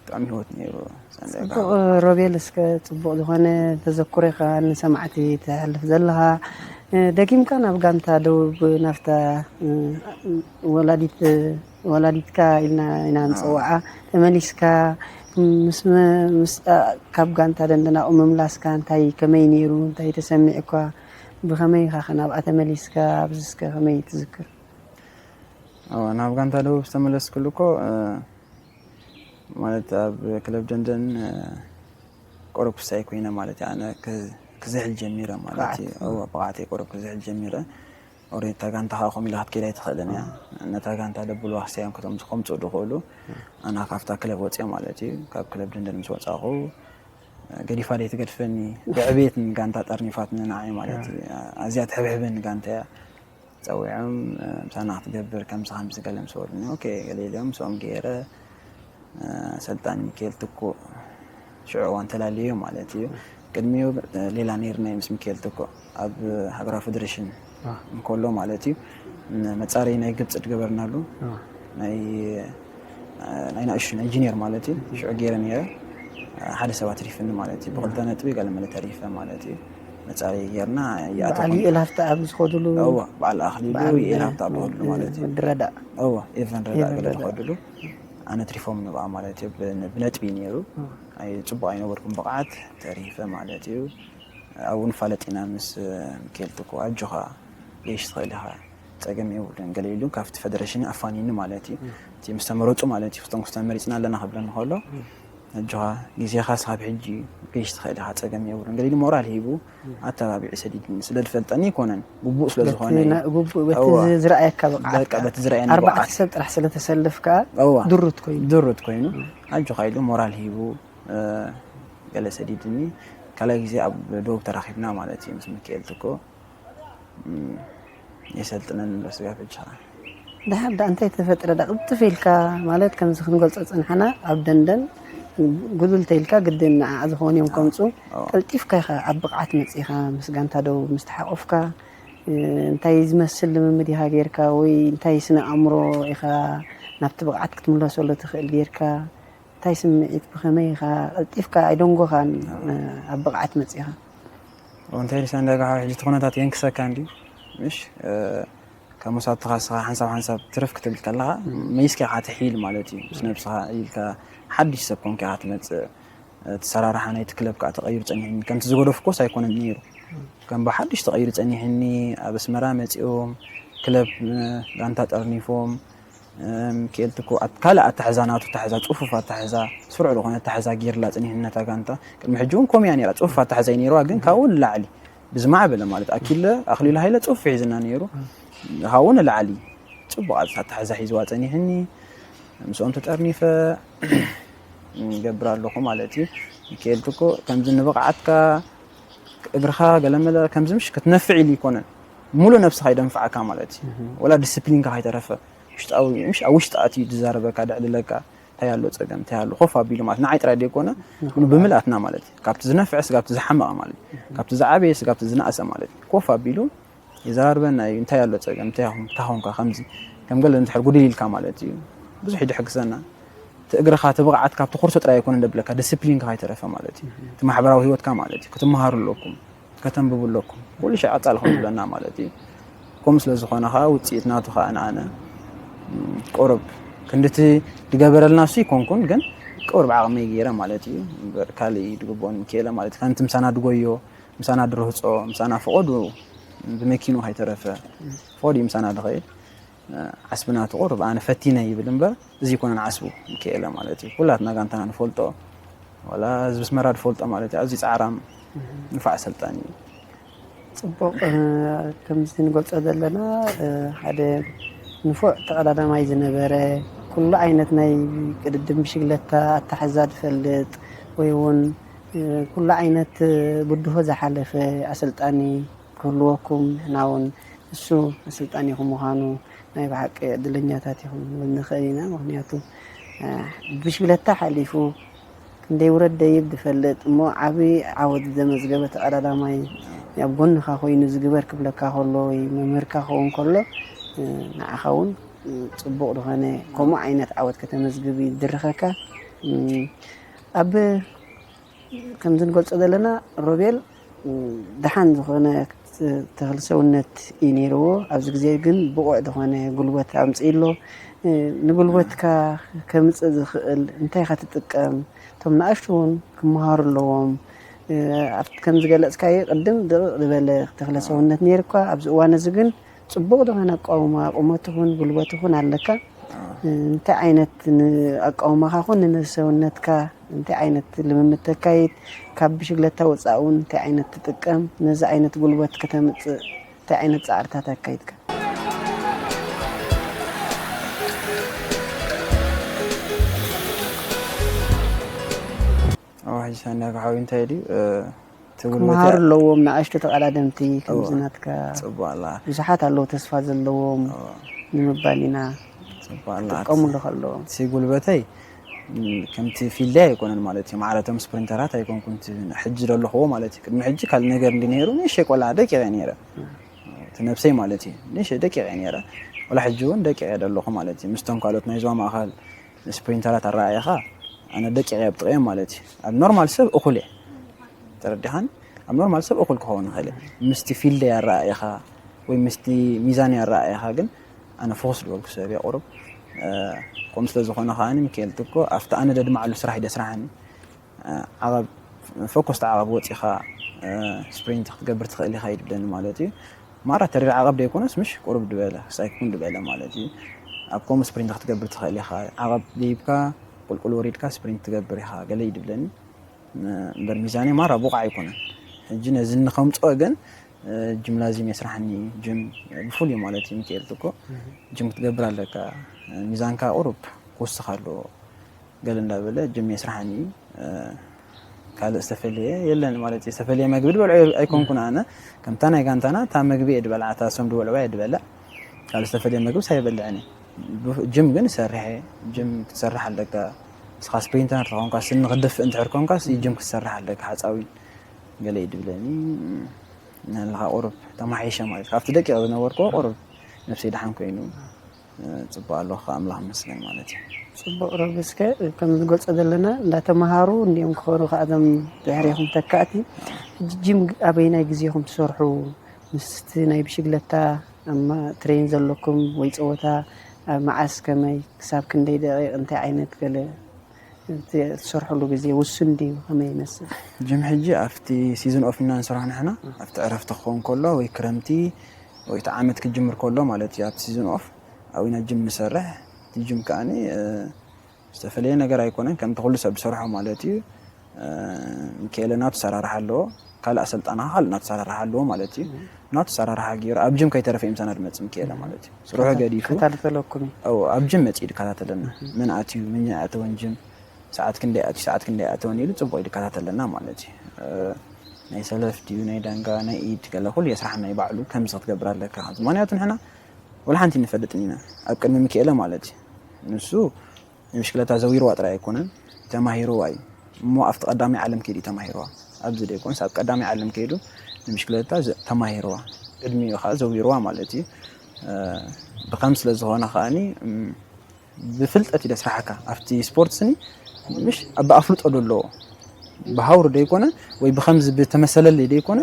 ብጣዕሚ ህይወት ነይሩ። ጽቡቕ ሮቤል፣ እስከ ጽቡቕ ዝኾነ ተዘክሮ ኢኻ ንሰማዕቲ ተሕልፍ ዘለኻ። እ፣ ደጊምካ ናብ ጋንታ ደቡብ ናብታ፣ እ፣ ወላዲት፣ ወላዲትካ ኢልና ኢና ንጽውዓ ተመሊስካ ምስ መ-፣ ምስ፣ እ፣ ካብ ጋንታ ደንደን ኣብኡ ምምላስካ እንታይ ከመይ ነይሩ? እንታይ ተሰሚዑካ? ብኸመይ ኢኻ ከ ናብኣ ተመሊስካ? ኣብዚ እስከ ከመይ ትዝክር? እወ፣ ናብ ጋንታ ደቡብ ዝተመለስኩሉ እኮ፣ እ፣ ማለት ኣብ ክለብ ደንደን፣ እ፣ ቆረብ ክሳይ ኮይነ ማለት እዩ። ኣነ ክ-፣ ክዝሕል ጀሚረ ማለት እዩ። ብቕዓት። እወ፣ ብቕዓተይ ቆረብ ክዝሕል ጀሚረ። ኦሬዲ እታ ጋንታ ከዓ ከምኡ ኢላ ክትከይድ ኣይትኽእልን እያ። ነታ ጋንታ ደብልዋ ክሳዮም ከተም-፣ ከምፅኡ ዝኽእሉ። ኣና ካብታ ክለብ ወፅየ ማለት እዩ። ካብ ክለብ ደንደን ምስ ወፃኹ፣ ገዲፋ ደይ ትገድፈኒ። ብዕቤት ንጋንታ ጠርኒፋትኒ ንዓይ ማለት እዩ። ኣዝያ ትሕብሕበኒ ጋንታ እያ። ጸዊዖም፣ እ፣ ምሳና ክትገብር ከምዚ ከምዚ ገለ ምስ በሉኒ፣ ኦኬ፣ ገለ ኢሎም ምስኦም ገይረ፣ እ፣ ሰልጣን ሚካኤል ትኩእ ሽዑ እዋን ተላለዩ ማለት እዩ። ቅድሚኡ፣ እ፣ ሌላ ነይርና ምስ ሚካኤል ትኩእ ኣብ ሃገራዊ ፌደሬሽን አ። እንከሎ ማለት እዩ። ን-፣ መጻረዪ ናይ ግብጺ ዝገበርናሉ አ። ናይ፣ እ፣ ናይ ንእሽቱ ናይ ጂኒየር ማለት እዩ። ሽዑ ገይረ ነይረ። እ፣ ሓደ ሰብ ኣትሪፍኒ ማለት እዩ። ብክልተ ነጥቢ ገለ መለ ተሪፈ ማለት እዩ። መጻረዪ ጌርና በዓል ይኣተኹም። ይእላፍቲ ኣብ ዝኸድሉ እዋ፣ በዓል ኣኽሊሉ በዓል ይእላፍቲ ኣብ ዝኸድሉ ማለት እዩ። ወዲ ረዳእ። እዋ፣ ኤቨን ረዳ ኤቨን ገለ ረዳ። ዝኸድሉ። ኣነ ትሪፎም ንብኣ ማለት እዩ። ብ-፣ ብነጥቢ ነይሩ። እዋ። ኣይ፣ ጽቡቕ ኣይነበርኩም ብቕዓት፣ ተሪፈ ማለት እዩ። ኣብኡ ንፋለጥ ኢና ምስ፣ እ፣ ሚካኤል ትኩ፣ ኣጆኻ፣ ገይሽ ትኽእል ኢኻ፣ ጸገም የብሉን፣ ገለ ኢሉ ካብቲ ፈደረሽን ኣፋኒኒ ማለት እዩ። እም። እቲ ምስ ተመረጹ ማለት እዩ፣ ክስቶም ክስቶም መሪጽና ኣለና ክብለኒ ከሎ፣ እም። ኣጆኻ፣ ግዜኻ ስኻብ ሕጂ ገይሽ ትኽእል ኢኻ፣ ጸገም የብሉን፣ ገለ ኢሉ ሞራል ሂቡ፣ እም። ኣተባቢዑ ሰዲድኒ። ስለ ዝፈልጠኒ ኣይኮነን፣ ግቡእ ስለ በቲ ዝኾነ እዩ። ና-፣ ግቡእ በቲ እዋ። ዝ-፣ ዝረኣየካ ብቕዓት በቃ፣ ከኣ። በቲ ዝረኣየኒ ኣርባዕተ ብቕዓት። ሰብ ጥራሕ ስለ ተሰለፍካ እዋ። ድሩት ኮይኑ። ድሩት ኮይኑ፣ እም። ኣጆኻ ኢሉ ሞራል ሂቡ፣ እ፣ ገለ ሰዲድኒ። ካልኣይ ግዜ ኣብ ዶብ ተራኺብና ማለት እዩ፣ ምስ ሚካኤል ትኩ። እም፣ የሰልጥነኒ ኣሎ ስጋብ ሕጂ ኸዓ። ደሓር ደኣ እንታይ ተፈጥረ ደኣ ቅልጥፍ ኢልካ፣ ማለት ከምዚ ክንገልጾ ዝጸንሓና ኣብ ደንደን ጉድል ተይልካ ግድን ንዓ ዝኾኑ እዮም ከምጹ። ኣዎ። ቀልጢፍካ ኢኻ ኣብ ብቕዓት መጺኻ ምስ ጋንታ ደቡብ ምስ ተሓቆፍካ፣ እ፣ እንታይ ዝመስል ልምምድ ኢኻ ጌርካ ወይ እንታይ ስነ ኣእምሮ ኢኻ ናብቲ ብቕዓት ክትምለሰሉ ትኽእል ጌርካ? እንታይ ስምዒት፣ ብኸመይ ኢኻ ቀልጢፍካ ኣይደንጎኻን፣ ኣዎ። እ፣ ኣብ ብቕዓት መጺኻ? እዎ፣ እንታይ ኢልካ እንዳ ጋሓ፣ ሕጂ እቲ ኩነታት የንክሰካ እንድዩ፣ ምሽ? እ፣ ካብ መሳትኻ ንስኻ ሓንሳብ ሓንሳብ ትርፍ ክትብል ከለኻ፣ እም። መይስካ ኢኻ ትሕይል ማለት እዩ። ምስ ነብስኻ ኢልካ ሓድሽ ሰብ ኮንካ ኢኻ ትመጽእ። እቲ ሰራርሓ ናይቲ ክለብ ከኣ ተቐይሩ ጸኒሕኒ። ከምቲ ዝገደፍኩስ ኣይኮነን ነይሩ። እም። ከም ብሓድሽ ተቐይሩ ጸኒሕኒ፣ ኣብ ኣስመራ መጺኦም፣ ክለብ፣ እ፣ ጋንታ ጠርኒፎም፣ እም፣ ኬኤል ትኮ ኣት-፣ ካልእ ኣታሕዛ፣ ናቱ ኣታሕዛ፣ ጽፉፍ ኣታሕዛ፣ ስሩዕ ዝኾነ ኣታሕዛ ጌርላ ጽኒሕኒ ነታ ጋንታ። ቅድሚ ሕጂ እውን ከምኡ እያ ነይራ፣ ጽፉፍ ኣታሕዛ እዩ ነይርዋ፣ ግን ካብኡ ንላዕሊ ብዝማዕበለ ማለት ኣኪለ ኣኽሊሉ ሃይለ ጽፉፍ ሒዝና ነይሩ። ካብኡ ንላዕሊ ጽቡቕ ኣታሕዛ ሒዝዋ ጸኒሕኒ። ምስኦም ተጠርኒፈ ይገብር ኣለኹ ማለት እዩ። ኬኤል ትኮ ከምዚ ንብቕዓትካ እግርኻ ገለመለ ከምዚ ምሽ ክትነፍዕ ኢሉ ይኮነን። ሙሉእ ነብስኻ ይደንፍዓካ ማለት እዩ። እህ። ወላ ዲስፕሊንካ ከይተረፈ ውሽጣዊ፣ ምሽ ኣብ ውሽጢ ኣትዩ ዝዛረበካ፣ ደዕልለካ፣ እንታይ ኣሎ ጸገም፣ እንታይ ኣሎ ኮፍ ኣቢሉ ማለት ንዓይ ጥራይ ዘይኮነ፣ እህ። ኩሉ ብምልኣትና ማለት እዩ። ካብቲ ዝነፍዕስ ካብቲ ዝሓመቐ ማለት እዩ። እህ። ካብቲ ዝዓበየስ ካብቲ ዝነኣሰ ማለት እዩ። ኮፍ ኣቢሉ ይዘራርበና እዩ። እንታይ ኣሎ ጸገም፣ እንታይ ኹን-፣ እንታይ ኾንካ ከምዚ፣ ከም ገለ እንድሕር ጉድል ኢልካ ማለት እዩ። ብዙሕ እዩ ዝሕግዘና። እቲ እግርኻ፣ እቲ ብቕዓት ካብቲ ኮርሶ ጥራይ ኣይኮነን ደብለካ፣ ዲስፕሊንካ ከይተረፈ ማለት እዩ። እህ። እቲ ማሕበራዊ ህይወትካ ማለት እዩ። ክትመሃሩ ኣለኩም። ከተንብቡ ኣለኩም። ኩሉ ሻዕ ቀጻሊ ከም ዝብለና ማለት እዩ። ከምኡ ስለ ዝኾነ ኸዓ ውጽኢት ናቱ ኸዓ ንኣነ፣ እም፣ ቁሩብ ክንድቲ ዝገበረልና እሱ ኣይኮንኩን፣ ግን ቁሩብ ዓቕመይ ገይረ ማለት እዩ። እምበር ካልእ እዩ ዝግብኦን ምክኤለ ማለት እዩ። ከምቲ ምሳና ድጎዮ፣ ምሳና ድርህጾ፣ ምሳና ፈቐዱ ብመኪኑ ከይተረፈ፣ ፈቐዱ እዩ ምሳና ድኸይድ። ዓስቢ ናቱ ቁሩብ ኣነ ፈቲነ ይብል እምበር፣ እዚ ኣይኮነን ዓስቡ ምክኤለ ማለት እዩ። ኩላትና ጋንታና ንፈልጦ፣ ዋላ ህዝቢ ኣስመራ ዝፈልጦ ማለት እዩ። ኣዝዩ ጻዕራም፣ እህ። ንፉዕ ኣሰልጣኒ እዩ። ጽቡቕ፣ እ፣ ከምዚ ንገልጾ ዘለና፣ እ፣ ሓደ ንፉዕ ተቐዳዳማይ ዝነበረ፣ ኩሉ ዓይነት ናይ ቅድድም ብሽግለታ ኣታሕዛ ዝፈልጥ፣ ወይ እውን፣ እ፣ ኩሉ ዓይነት ብድሆ ዝሓለፈ ኣሰልጣኒ ክህልወኩም፣ ንሕና እውን እሱ ኣሰልጣኒኹም ምዃኑ ናይ ብሓቂ ዕድለኛታት ኢኹም ንብል ንኽእል ኢና። ምኽንያቱ፣ እ፣ ብሽግለታ ሓሊፉ ክንደይ ውረድ ደይብ ዝፈልጥ እሞ ዓቢ ዓወት ዘመዝገበ ተቐዳዳማይ ኣብ ጎንኻ ኮይኑ ዝግበር ክብለካ ከሎ ወይ መምህርካ ክኸውን ከሎ፣ እ፣ ንዓኻ እውን፣ እ፣ ጽቡቕ ዝኾነ ከምኡ ዓይነት ዓወት ከተመዝግብ ይድርኸካ። እ፣ ኣብ ከምዚ ንገልጾ ዘለና ሮቤል፣ እ፣ ደሓን ዝኾነ ት-፣ ተኽለ ሰውነት እዩ ነይርዎ። ኣብዚ ግዜ ግን ብቑዕ ዝኾነ ጉልበት ኣምጺኡ ኣሎ። እ፣ ንጉልበትካ ከምጽእ ዝኽእል እንታይ ኢኻ ትጥቀም? እቶም ንኣሽቱ እውን ክመሃሩ ኣለዎም። እ፣ ኣብቲ ከም ዝገለጽካዮ ቅድም ድቕቕ ዝበለ ተኽለ ሰውነት ነይሩካ። ኣብዚ እዋን እዚ ግን ጽቡቕ ዝኾነ ኣቃውማ፣ ቁመት ይኹን ጉልበት ይኹን ኣለካ። ኣዎ። እ፣ እንታይ ዓይነት ን-፣ ኣቃውማኻ ኹን ንሰውነትካ እንታይ ዓይነት ልምምድ ተካይድ፣ ካብ ብሽግለታ ወጻኢ እውን እንታይ ዓይነት ትጥቀም፣ ነዚ ዓይነት ጉልበት ከተምጽእ እንታይ ዓይነት ጻዕርታት ኣካይድካ? ኣዎ፣ ሕጂ ሳንድያጎ ሓወይ እንታይ ድዩ፣ እ፣ እቲ ክመሃሩ ኣለዎም ንኣሽቱ ተቐዳደምቲ ከምዚ ናትካ። ፅቡቅ ኣላ ብዙሓት ኣለዉ ተስፋ ዘለዎም ንምባል ኢና። ፅቡቅ ኣላ ጥቀሙሉ ከለዎም። ሲ ጉልበተይ ከምቲ ፊልደይ ኣይኮነን ማለት እዩ። ማዕረቶም ስፕሪንተራት ኣይኮንኩን ሕጂ ዘለኽዎ ማለት እዩ። ቅድሚ ሕጂ ካልእ ነገር እንዲ ነይሩ ንእሽተይ ቆልዓ ደቂቐ ነይረ እቲ ነብሰይ ማለት እዩ። ንእሽተይ ደቂቐ ነይረ። ወላ ሕጂ እውን ደቂቐ ዘለኹ ማለት እዩ። ምስቶም ካልኦት ናይ ዞባ ማእኸል ስፕሪንተራት ኣረኣየኻ ኣነ ደቂቐ ኣብ ጥቕኦም ማለት እዩ። ኣብ ኖርማል ሰብ እኹል እየ። ተረዲኻን ኣብ ኖርማል ሰብ እኹል ክኸውን ይኽእል እየ። ምስቲ ፊልደይ ኣረኣየኻ ወይ ምስቲ ሚዛን ኣረኣየኻ ግን ኣነ ፎክስ ዝበልኩ ሰብ እየ ቁሩብ ከምኡ ስለ ዝኾነ ከዓኒ ሚካኤል ትኮ ኣብቲ ኣነ ደድማዓሉ ስራሕ ይደ ስራሕኒ ዓቐብ ፎኮስቲ ዓቐብ ወፂኻ ስፕሪንት ክትገብር ትኽእል ኢኻ ይድብለኒ ማለት እዩ። ማራ ተሪር ዓቐብ ደይኮነስ ምሽ ቁሩብ ድበለ ክሳይ ክኩን ድበለ ማለት እዩ። ኣብ ከምኡ ስፕሪንት ክትገብር ትኽእል ኢኻ። ዓቐብ ደይብካ ቁልቁል ወሪድካ ስፕሪንት ትገብር ኢኻ ገለ ይድብለኒ። እምበር ሚዛነይ ማራ ብቑዕ ኣይኮነን። ሕጂ ነዚ ንኸምፅኦ ግን ጅምላዚም የስራሕኒ ጅም ብፍሉይ ማለት እዩ። ሚካኤል ትኮ ጅም ክትገብር ኣለካ። ሚዛንካ ቁሩብ ክውስኽ ኣለዎ። ገለ እንዳበለ ጅም የስራሕኒ እዩ። ካልእ ዝተፈለየ የለን ማለት እዩ። ዝተፈለየ መግቢ ድበልዖ ኣይኮንኩን ኣነ ከምታ ናይ ጋንታና እታ መግቢ እየ ድበልዓ እታ እሶም ድበልዖ እየ ድበልዕ። ካልእ ዝተፈለየ መግቢ ሳይበልዕን እየ። ጅም ግን እሰርሕ እየ። ጅም ክትሰርሕ ኣለካ። እስኻ ስፕሪንተር ተኾንካ ስኒ ክደፍእ እንድሕር ኮንካ ጅም ክትሰርሕ ኣለካ። ሓፃዊን ገለ እዩ ድብለኒ። ናለኻ ቁሩብ ተማሒሸ ማለት ካብቲ ደቂቕ ዝነበርኩዎ ቁሩብ ነብሰይ ደሓን ኮይኑ። ፅቡቅ ኣለኹ ኣምላኽ መስገን ማለት እዩ። ፅቡቅ ረቢ እስከ ከም ዝገልፆ ዘለና እንዳተምሃሩ እንዲኦም ክኾኑ ከኣቶም ድሕሪኹም ተካእቲ ሕጂ ጅም ኣበይናይ ግዜኹም ትሰርሑ ምስቲ ናይ ብሽግለታ ትሬን ዘለኩም ወይ ፀወታ ኣብ መዓስ ከመይ ክሳብ ክንደይ ደቂቕ እንታይ ዓይነት ገለ ትሰርሕሉ ግዜ ውሱን ድዩ ከመይ ይመስል? ጅም ሕጂ ኣብቲ ሲዝን ኦፍ ኢና ንሰርሖ ንሕና ኣብቲ ዕረፍቲ ክኸውን ከሎ ወይ ክረምቲ ወይ እቲ ዓመት ክጅምር ከሎ ማለት እዩ ኣብቲ ሲዝን ኦፍ ኣብና ጅም ንሰርሕ እቲ ጅም ከዓኒ ዝተፈለየ ነገር ኣይኮነን ከምቲ ኩሉ ሰብ ዝሰርሖ ማለት እዩ። ሚካኤለ ናቱ ሰራርሓ ኣለዎ ካልእ ኣሰልጣና ካልእ ናቱ ሰራርሓ ኣለዎ ማለት እዩ። ናቱ ሰራርሓ ገይሩ ኣብ ጅም ከይተረፈ እዩ ምሳና ድመፅእ ሚካኤለ ማለት እዩ። ስርሑ ገዲፉ ከታተለኩም ኣብ ጅም መፅኡ ይከታተለና። መን ኣትዩ መን ኣይኣተወን ጅም ሰዓት ክንደይ ኣትዩ ሰዓት ክንደይ ኣተወን ኢሉ ፅቡቅ ይከታተለና ማለት እዩ። ናይ ሰለፍ ድዩ ናይ ዳንጋ ናይ ኢድ ገለ ኩሉ የስራሕና እዩ ባዕሉ ከምዚ ክትገብር ኣለካ ምክንያቱ ንሕና ወላ ሓንቲ ንፈልጥን ኢና ኣብ ቅድሚ ሚካኤለ ማለት እዩ። ንሱ ንምሽክለታ ዘዊርዋ ጥራይ ኣይኮነን ተማሂርዋ እዩ። እሞ ኣብቲ ቀዳማይ ዓለም ከይዱ እዩ ተማሂርዋ ኣብዚ ደይኮንስ ኣብ ቀዳማይ ዓለም ከይዱ ንምሽክለታ ተማሂርዋ ቅድሚኡ ከዓ ዘዊርዋ ማለት እዩ። ብከም ስለ ዝኾነ ከዓኒ ብፍልጠት እዩ ደስራሕካ ኣብቲ ስፖርት ስኒ ምሽ ብኣፍልጦ ዶ ኣለዎ ብሃውሩ ደይኮነ ወይ ብከምዚ ብተመሰለለይ ደይኮነ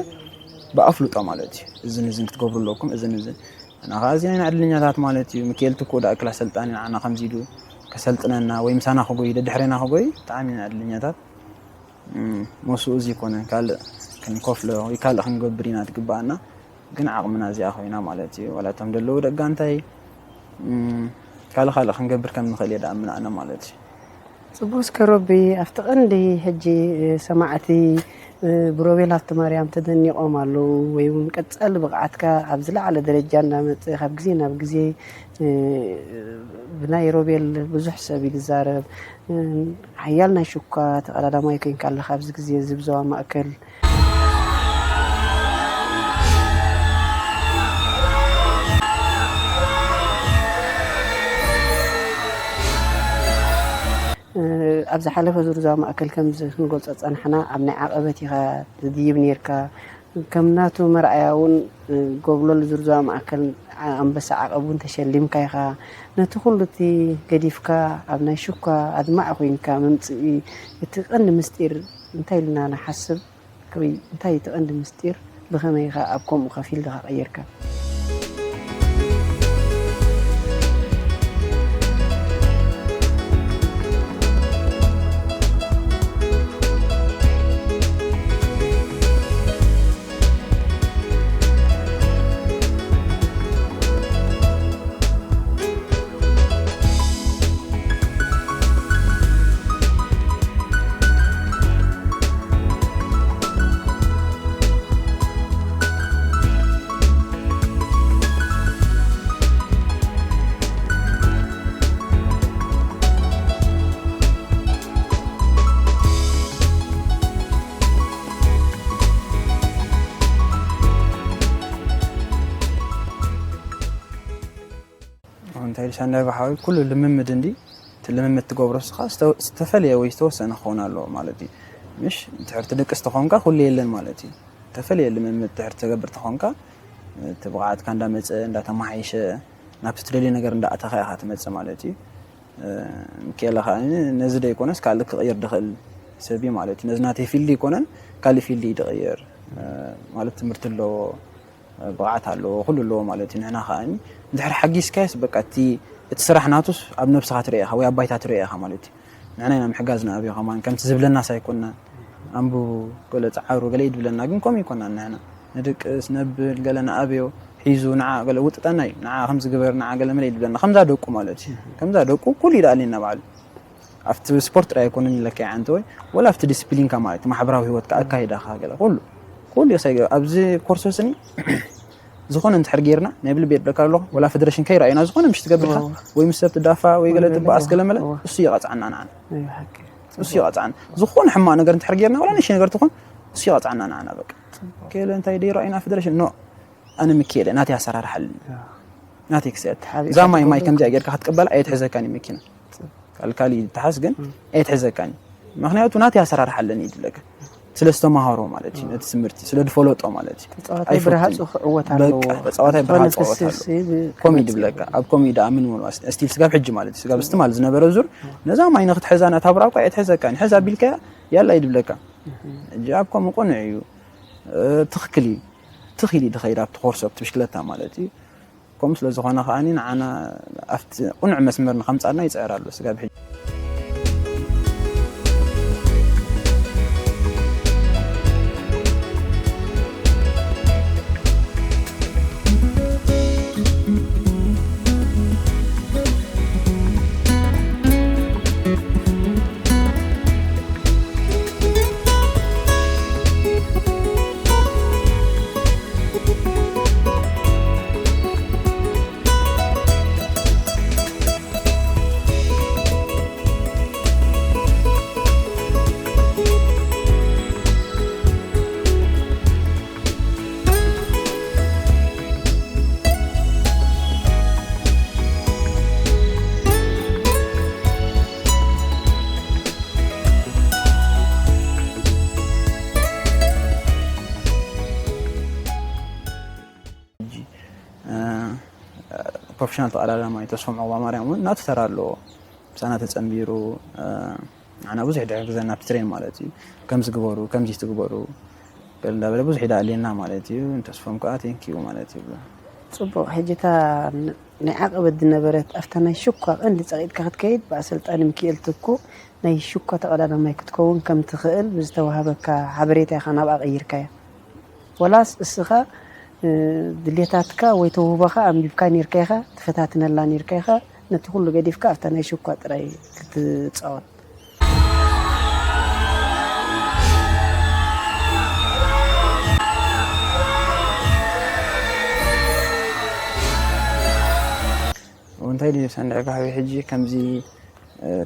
ብኣፍልጦ ማለት እዩ። እዝን እዝን ክትገብሩ ኣለኩም እዝን እዝን እና ከዓ እዚ ናይ ዕድለኛታት ማለት እዩ። ሚካኤል ትኮ ዳ እክል ኣሰልጣኒ ንዓና ከምዚ ኢሉ ከሰልጥነና ወይ ምሳና ክጎይ ደድሕሬና ክጎይ ብጣዕሚ ናይ ዕድለኛታት ሞስኡ እዚ ይኮነ ካልእ ክንከፍሎ ወይ ካልእ ክንገብር ኢና ትግባኣና ግን ዓቕምና እዚኣ ኮይና ማለት እዩ። ዋላ እቶም ደለዉ ደጋ እንታይ ካልእ ካልእ ክንገብር ከም ንኽእል እየ ደኣ ምናእነ ማለት እዩ። ጽቡቅ እስከ ሮቢ ኣብቲ ቀንዲ ሕጂ ሰማዕቲ ብሮቤል ሃብተማርያም ተደኒቖም ኣለዉ ወይ እውን ቀጻሊ ብቕዓትካ ኣብ ዝለዓለ ደረጃ እንዳመጸ ካብ ግዜ ናብ ግዜ ብናይ ሮቤል ብዙሕ ሰብ እዩ ዝዛረብ ሓያል ናይ ሽኳ ተቐዳዳማይ ኮይንካ ኣለኻ ኣብዚ ግዜ እዚ ብዞባ ማእከል ኣብ ዝሓለፈ ዙር ዞባ ማእከል ከምዚ ክንገልጾ ዝጸናሕና ኣብ ናይ ዓቐበት ኢኻ ትድይብ ነርካ ከም ናቱ መርኣያ እውን ጎብለል ዙር ዞባ ማእከል ኣንበሳ ዓቐብ እውን ተሸሊምካ ኢኻ ነቲ ኩሉ እቲ ገዲፍካ ኣብ ናይ ሽኳ ኣድማዕ ኮይንካ ምምፅኢ እቲ ቀንዲ ምስጢር እንታይ ኢልና ንሓስብ ከመይ እንታይ እቲ ቀንዲ ምስጢር ብኸመይ ኢኻ ኣብ ከምኡ ከፊል ድኻ ቀይርካ ሳንዳይ ባሓዊ ኩሉ ልምምድ እንዲ እቲ ልምምድ ትገብሮ ስኻ ዝተፈለየ ወይ ዝተወሰነ ክኸውን ኣለዎ ማለት እዩ። ምሽ ትሕርቲ ደቂ ዝተኾንካ ኩሉ የለን ማለት እዩ። ተፈለየ ልምምድ ትሕርቲ ትገብር ተኾንካ እቲ ብቕዓትካ እንዳመፀ እንዳተመሓይሸ ናብቲ ትደልዮ ነገር እንዳኣተኻ ኢኻ ትመፅእ ማለት እዩ። ምክኤለ ከዓ ነዚ ደይኮነስ ካልእ ክቕይር ድኽእል ሰብ እዩ ማለት እዩ። ነዚ ናተይ ፊልድ ይኮነን ካልእ ፊልድ እዩ ድቕይር ማለት ትምህርቲ ኣለዎ ብቕዓት ኣለዎ ኩሉ ኣለዎ ማለት እዩ። ንሕና ከዓ እንድሕር ሓጊዝካዮስ በቃ እቲ እቲ ስራሕ ናቱስ ኣብ ነብስኻ ትርኢ ኢኻ ወይ ኣብ ባይታ ትርኢ ኢኻ ማለት እዩ። ንሕና ኢና ምሕጋዝ ንኣብዮ ከማን ከምቲ ዝብለናስ ኣይኮንናን። ኣንብቡ ገለ ጸዓሩ ገለ እዩ ድብለና ግን ከምኡ ይኮናን ንሕና ንድቅስ ነብል ገለ ንኣብዮ ሒዙ ንዓ ገለ ውጥጠና እዩ ንዓ ከምዚ ግበር ንዓ ገለ መለ እዩ ድብለና ከምዛ ደቁ ማለት እዩ። ከምዛ ደቁ ኩሉ ይደኣልየና ባዕሉ ኣብቲ ስፖርት ጥራይ ኣይኮነን ኢለካ ይዓንተ ወይ ወላ ኣብቲ ዲስፕሊንካ ማለት ማሕበራዊ ህይወትካ ኣካይዳኻ ገለ ኩሉ ኩሉ የሳይ ኣብዚ ኮርሶስኒ ዝኾነ እንድሕር ጌርና ናይ ብልቢ የብለካ ኣለኹ ወላ ፌደሬሽን ከይረኣዩና ዝኾነ ምሽ ትገብርካ ወይ ምስ ሰብ ትዳፋ ወይ ገለ ትበኣስ ገለ መለ እሱ ይቐፅዓና ንዓና እሱ ይቐፅዓና ዝኾነ ሕማቕ ነገር እንድሕር ጌርና ወላ ንእሽተይ ነገር ትኾን እሱ ይቐፅዓና ንዓና በቃ ከለ እንታይ ደይረኣዩና ፌደሬሽን ኖ ኣነ ምክኤለ ናተይ ኣሰራርሓ ኣለኒ ናተይ ክስእት እዛ ማይ ማይ ከምዚኣ ጌርካ ክትቅበላ ኣይትሕዘካን እዩ መኪና ካልካሊ ትሓስ ግን ኣይትሕዘካን እዩ ምክንያቱ ናተይ ኣሰራርሓ ኣለኒ እዩ ድብለካ ስለ ዝተማሃሮ ማለት እዩ ነቲ ትምህርቲ ስለ ዝፈለጦ ማለት እዩ ተፃዋታይ ብርሃፁ ክዕወት ኣለዎ በቃ ተፃዋታይ ዝኾነ ብርሃፁ ክዕወት ፍስስ ኣለዎ ኮሚ ድብለካ ኣብ ኮሚ ደኣ ምን ሆኑ ስቲል ስጋብ ሕጂ ማለት እዩ ስጋብ እስትማል ዝነበረ ዙር ነዛ ማይ ንክትሕዛ ናታ ብራኳ ኣይትሕዘካን ሕዛ ቢልካያ ያላ ይድብለካ እጂ ኣብ ኮሚ ቁኑዕ እዩ ትኽክል እዩ ትኽኢል እዩ ድኸይድ ኣብቲ ኮርስ ኣብቲ ብሽክለታ ማለት እዩ ከምኡ ስለ ዝኾነ ከዓኒ ንዓና ኣብቲ ቁኑዕ መስመር ንኸምፃልና ይፅዕር ኣሎ ስጋብ ሕጂ ፕሮፌሽናል ተቐዳዳማይ ተስፎም ዑቕባማርያም እውን ናቱ ተራ ኣለዎ። ምሳና ተጸንቢሩ ንዓና ብዙሕ ይሕግዘና ኣብቲ ትሬን ማለት እዩ። ከምዚ ግበሩ፣ ከምዚ ትግበሩ ገለ እንዳበለ ብዙሕ ይደኣልየና ማለት እዩ። ንተስፎም ከዓ ቴንኪዩ ማለት ይብሎ። ጽቡቕ። ሕጂ እታ ናይ ዓቐበት ዝነበረት ኣብታ ናይ ሽኳ ቀንዲ ጸቒጥካ ክትከይድ ብኣሰልጣኒ ሚኪኤል ትኩ ናይ ሽኳ ተቐዳዳማይ ክትከውን ከም ትኽእል ብዝተዋህበካ ሓበሬታ ኢኻ ናብኣ ቀይርካያ። ወላስ እስኻ ድሌታትካ ወይ ተውህቦኻ ኣንቢብካ ኔርካ ኢኻ ትፈታትነላ ኔርካ ኢኻ ነቲ ኩሉ ገዲፍካ ኣብታ ናይ ሽኳ ጥራይ ክትጻወት እንታይ ድዩ ሰንዒ ካሕቢ ሕጂ ከምዚ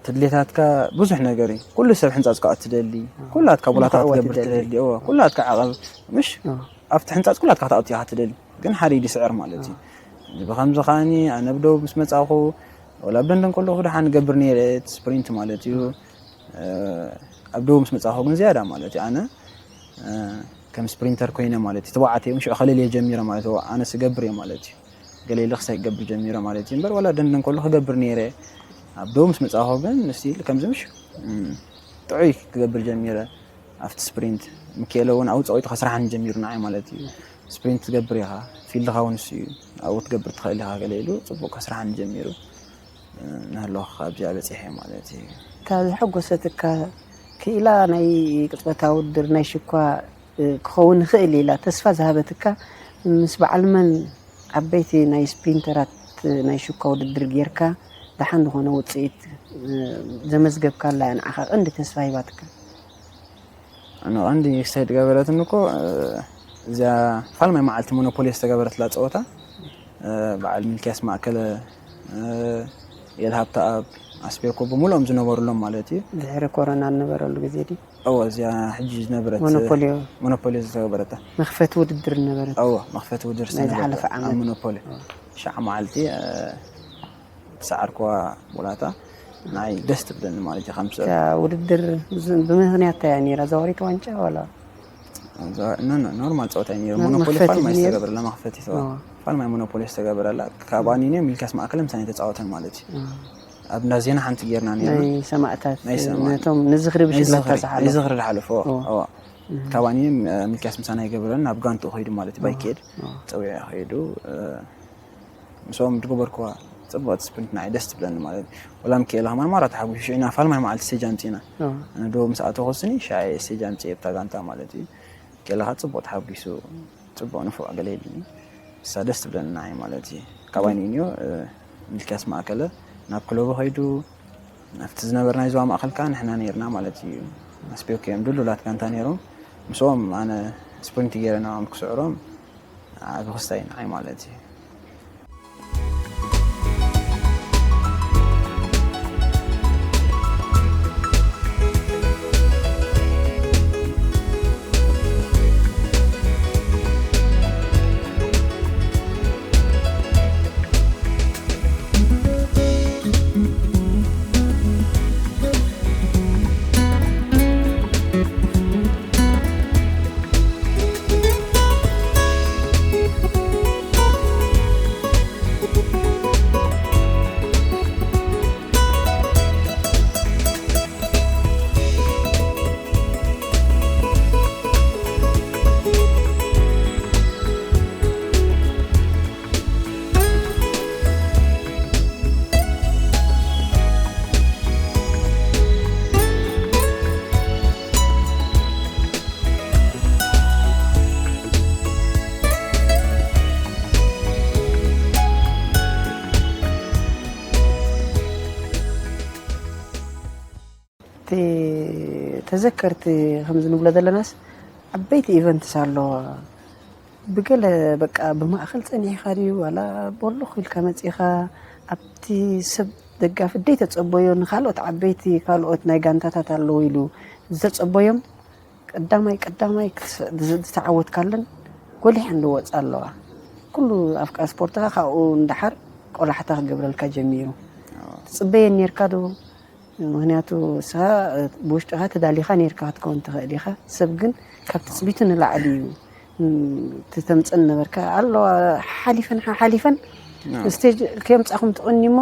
ትድሌታትካ ብዙሕ ነገር እዩ ኩሉ ሰብ ሕንፃፅ ከዓ ትደሊ ኩላትካ ቦላታት ትገብር ትደሊ ኩላትካ ዓቐብ ምሽ ኣብቲ ሕንፃፅ ኩላትካ ክትኣቱ ኢኻ ትደሊ ግን ሓደ እዩ ዝስዕር ማለት እዩ ብከምዚ ከዓኒ ኣነ ብደቡብ ምስ መፃኹ ወላ ኣብ ደንደን ከለኹ ደሓን ገብር ነይረ ስፕሪንት ማለት እዩ ኣብ ደቡብ ምስ መፃኹ ግን ዝያዳ ማለት እዩ ኣነ ከም ስፕሪንተር ኮይነ ማለት እዩ ተባዕተይ ሽዑ ከለልየ ጀሚረ ማለት እዩ ኣነ ስገብር እየ ማለት እዩ ገለ ኢለ ክሳይ ክገብር ጀሚረ ማለት እዩ እምበር ዋላ ደንደን ከሎ ክገብር ነይረ ኣብ ደቡብ ምስ መፃኹ ግን ስቲል ከምዚ ምሽ ጥዑይ ክገብር ጀሚረ ኣብቲ ስፕሪንት ምክኤለ እውን ኣብኡ ፀቂጡ ከስራሓኒ ጀሚሩ ንዓይ ማለት እዩ ስፕሪንት ትገብር ኢኻ ፊልድኻ እውን እሱ እዩ ኣብኡ ትገብር ትኽእል ኢኻ ገለ ኢሉ ፅቡቅ ከስራሓኒ ጀሚሩ ናህለኹ ኣብዚኣ በፂሐ ማለት እዩ እታ ዘሐጎሰትካ ክኢላ ናይ ቅፅበታዊ ውድድር ናይ ሽኳ ክኸውን ይኽእል ኢላ ተስፋ ዝሃበትካ ምስ በዓል መን ዓበይቲ ናይ ስፕሪንተራት ናይ ሽኳ ውድድር ጌርካ ደሓን ዝኾነ ውፅኢት ዘመዝገብካላ እያ ንዓኻ ቀንዲ ተስፋ ሂባትካ። ንቐንዲ ክሳይ ዝገበረትኒ እኮ እዚኣ ፋልማይ መዓልቲ ሞኖፖሊ ዝተገበረትላ ፀወታ በዓል ሚልክያስ ማእከለ ኤልሃብተኣብ ኣስቤኮ ብምሉኦም ዝነበሩሎም ማለት እዩ። ድሕሪ ኮሮና ዝነበረሉ ግዜ ድዩ? እወ እዚኣ ሕጂ ዝነበረት ሞኖፖሊዮ ሞኖፖሊዮ ዝተገበረታ መኽፈቲ ውድድር ዝነበረት እወ መኽፈቲ ውድድር ናይ ዝሓለፈ ዓመት ሞኖፖሊ ሸዓ መዓልቲ ሰዓርኩዋ ቦላታ ናይ ደስ ትብለኒ ማለት እዩ። ከም ሰብ ውድድር ብምክንያት እያ ነይራ። ዘዋሪት ዋንጫ ዋላ ኖርማል ፀወታ እዩ ነይሩ። ሞኖፖሊ ፋልማ ዝተገብረላ መክፈቲ ፋልማ ሞኖፖሊ ዝተገብረላ ካብ ኣኒኒ ሚልካስ ማእከለ ምሳና ተፃወተን ማለት እዩ። ኣብ እንዳ ዜና ሓንቲ ጌርና ነርና። ናይ ሰማእታት ነቶም ንዝኽሪ ብሽክለታ ዝሓለፉ ዝኽሪ ዝሓለፉ ካብ ኣኒኒ ሚልካስ ምሳና ይገብረን ናብ ጋንቱ ከይዱ ማለት እዩ። ባይኬድ ፀዊዑ ከይዱ ምስኦም ዝገበርኩዋ ፅብቕቲ ስፕሪንት ንዓይ ደስ ትብለኒ ማለት እዩ። ወላ ሚካኤል ከማን ማራ ተሓጒሱ ሽዑ ኢና ፋልማይ መዓልቲ ስቴጅ ኣምፂእና ኣነ ዶ ምስ ኣተኹስኒ ሻይ ስቴጅ ኣምፅእ ኣብታ ጋንታ ማለት እዩ። ሚካኤል ከዓ ፅቡቕ ተሓጒሱ ፅቡቕ ንፉዕ ገለ ኢሉኒ። እሳ ደስ ትብለኒ ንዓይ ማለት እዩ። ካባይ ንኢንዮ ሚልክያስ ማእከለ ናብ ክለቡ ከይዱ ኣብቲ ዝነበርናዮ ዞባ ማእከል ከዓ ንሕና ነይርና ማለት እዩ። ኣስቤክ እዮም ድሉላት ጋንታ ነይሮም። ምስኦም ኣነ ስፕሪንት ገይረ ንዕኦም ክስዕሮም ዓቢ ክስታይ ንዓይ ማለት እዩ። ተዘከርቲ ከምዚ ንብሎ ዘለናስ ዓበይቲ ኢቨንትስ ኣለዋ። ብገለ በቃ ብማእኸል ጸኒሕካ ድዩ ዋላ ቦሎኽ ኢልካ መጺኻ ኣብቲ ሰብ ደጋፊ ደይተጸበዮ ንኻልኦት ዓበይቲ ካልኦት ናይ ጋንታታት ኣለዉ ኢሉ ዝተጸበዮም ቀዳማይ ቀዳማይ ዝተዓወትካለን ጎሊሐን ዝወፃ ኣለዋ። ኩሉ ኣፍቃሪ ስፖርትኻ ካብኡ ንደሓር ቆላሕታ ክገብረልካ ጀሚሩ። ትፅበየን ነርካ ዶ? ምክንያቱ ንስኻ ብውሽጥኻ ተዳሊኻ ነርካ ክትከውን ትኽእል ኢኻ። ሰብ ግን ካብ ትፅቢቱ ንላዕሊ እዩ ትተምፅን ነበርካ ኣለዋ ሓሊፈን ሓሊፈን ስቴጅ ከየምፃኹም ትቕኒ እሞ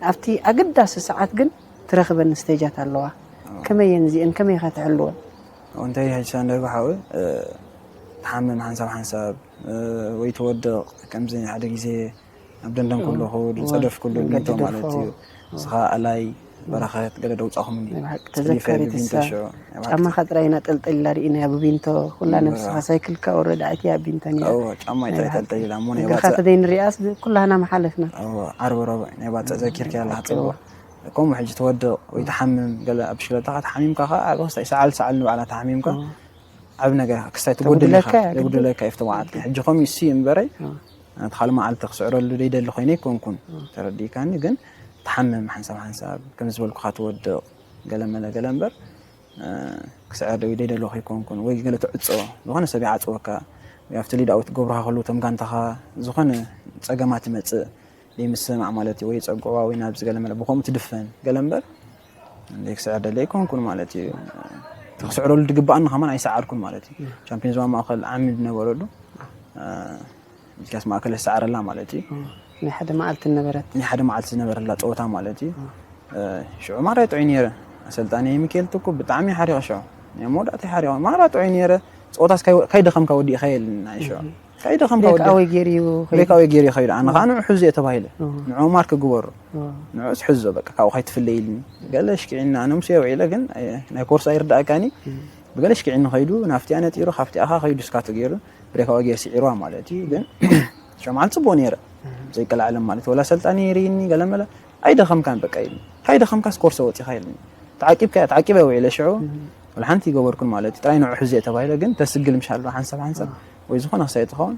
ኣብቲ ኣገዳሲ ሰዓት ግን ትረኽበን ስቴጃት ኣለዋ። ከመይ እየን እዚአን ከመይ ኢኻ ትሕልወን? እንታይ ሕጂ ሳንዳይጎ ሓወይ ትሓምም ሓንሳብ ሓንሳብ ወይ ትወድቕ ከምዚ ሓደ ግዜ ኣብ ደንደን ከለኹ ዝፀደፍኩሉ ቢንቶ ማለት እዩ። ንስኻ ኣላይ በረኸት ገለ ደውፃኹምኒ ፀዲፈ ብቢንቶ ሽዑ ጫማኻ ጥራይ ኢና ጠልጠል ኢላ ርኢናያ ብቢንቶ ኩላ ነብስኻ ሳይክልካ ወረዳ ኣትያ ቢንቶ ነይራ። ጫማ ጥራይ ጠልጠል ኢላ እሞ ናይ እግርኻ ተዘይንሪኣስ ኩላህና መሓለፍና። ዓርቢ ረቡዕ ናይ ባፅዕ ዘኪርክያ ኣለኻ ፅቡቕ። ከምኡ ሕጂ ትወድቕ ወይ ትሓምም ገለ ኣብ ብሽክለታኻ ተሓሚምካ ከዓ ዓቢ ክስታይ ሰዓል ሰዓል ንባዕላ ተሓሚምካ ዓቢ ነገር ኢኻ ክስታይ ትጎድል ኢኻ የጉድለካ እዩ ተባዓት ሕጂ ከምኡ ይሲ እምበረይ ኣነ ትኻል መዓልቲ ክስዕረሉ ደይደሊ ኮይነ ኣይኮንኩን ተረዲእካኒ ግን ትሓምም ሓንሳብ ሓንሳብ ከም ዝበልኩኻ ትወድቕ ገለ መለ ገለ እምበር ክስዕር ደይደለኹ ኣይኮንኩን ወይ ገለ ትዕጾ ዝኾነ ሰብ ይዓጽወካ ወይ ኣብቲ ሊድ ኣውት ክገብሩኻ ከለዉ እቶም ጋንታኻ ዝኾነ ጸገማት ይመጽእ ዘይምስምማዕ ማለት እዩ ወይ ጸግዕዋ ወይ ናብዚ ገለ መለ ብኸምኡ ትድፈን ገለ እምበር እንደ ክስዕር ደለ ኣይኮንኩን ማለት እዩ እቲ ክስዕረሉ ዝግብኣኒ ከማን ኣይሰዓርኩን ማለት እዩ ቻምፒዮንስ ማእኸል ዓሚ ዝነበረሉ ሚልክያስ ማእከል ዝሰዓረላ ማለት እዩ ናይ ሓደ መዓልቲ ነበረት ናይ ሓደ መዓልቲ ዝነበረላ ጸወታ ማለት እዩ ሽዑ ማራ ጥዑይ ነይረ ኣሰልጣኒ ሚካኤል ትኩ ብጣዕሚ ሓሪቐ ሽዑ ናይ መወዳእታ ሓሪቐ ማራ ጥዑይ ነይረ ጸወታስ ካይደኸምካ ወዲእካ የልን ናይ ሽዑ ካይደኸምካ ወዲእካ ብሬክ ኣወይ ገይሩ ይኸይድ ኣነ ከዓ ንዑ ሕዙ እየ ተባሂለ ንዑ ማርክ ግበሩ ንዑስ ሕዞ በቃ ካብኡ ካይትፍለ ኢልኒ ገለ ሽኪዕና ኣነ ምስ የውዒለ ግን ናይ ኮርስ ኣይርዳእካኒ ብገለ ሽኪዕኒ ከይዱ ናፍቲያ ነጢሩ ካብቲኣኻ ከይዱ ስካቶ ገይሩ ብሬክ ኣወይ ገይሩ ስዒርዋ ማለት እዩ ግን ሸምዓል ጽቡቕ ነይረ ዘይቀላዕለም ማለት ወላ ሰልጣኒ ይርኢኒ ገለ መለ ኣይደኸምካን በቃ ኢልኒ ካይደኸምካስ ኮርስ ወፂኻ ኢልኒ ተዓቂብካ ተዓቂበ ውዒለ ሽዑ ወላ ሓንቲ ይገበርኩን ማለት እዩ ጥራይ ንዑ ሕዚ እየ ተባሂለ ግን ተስግል ምሻሎ ሓንሳብ ሓንሳብ ወይ ዝኾነ ክሳይ ትኸውን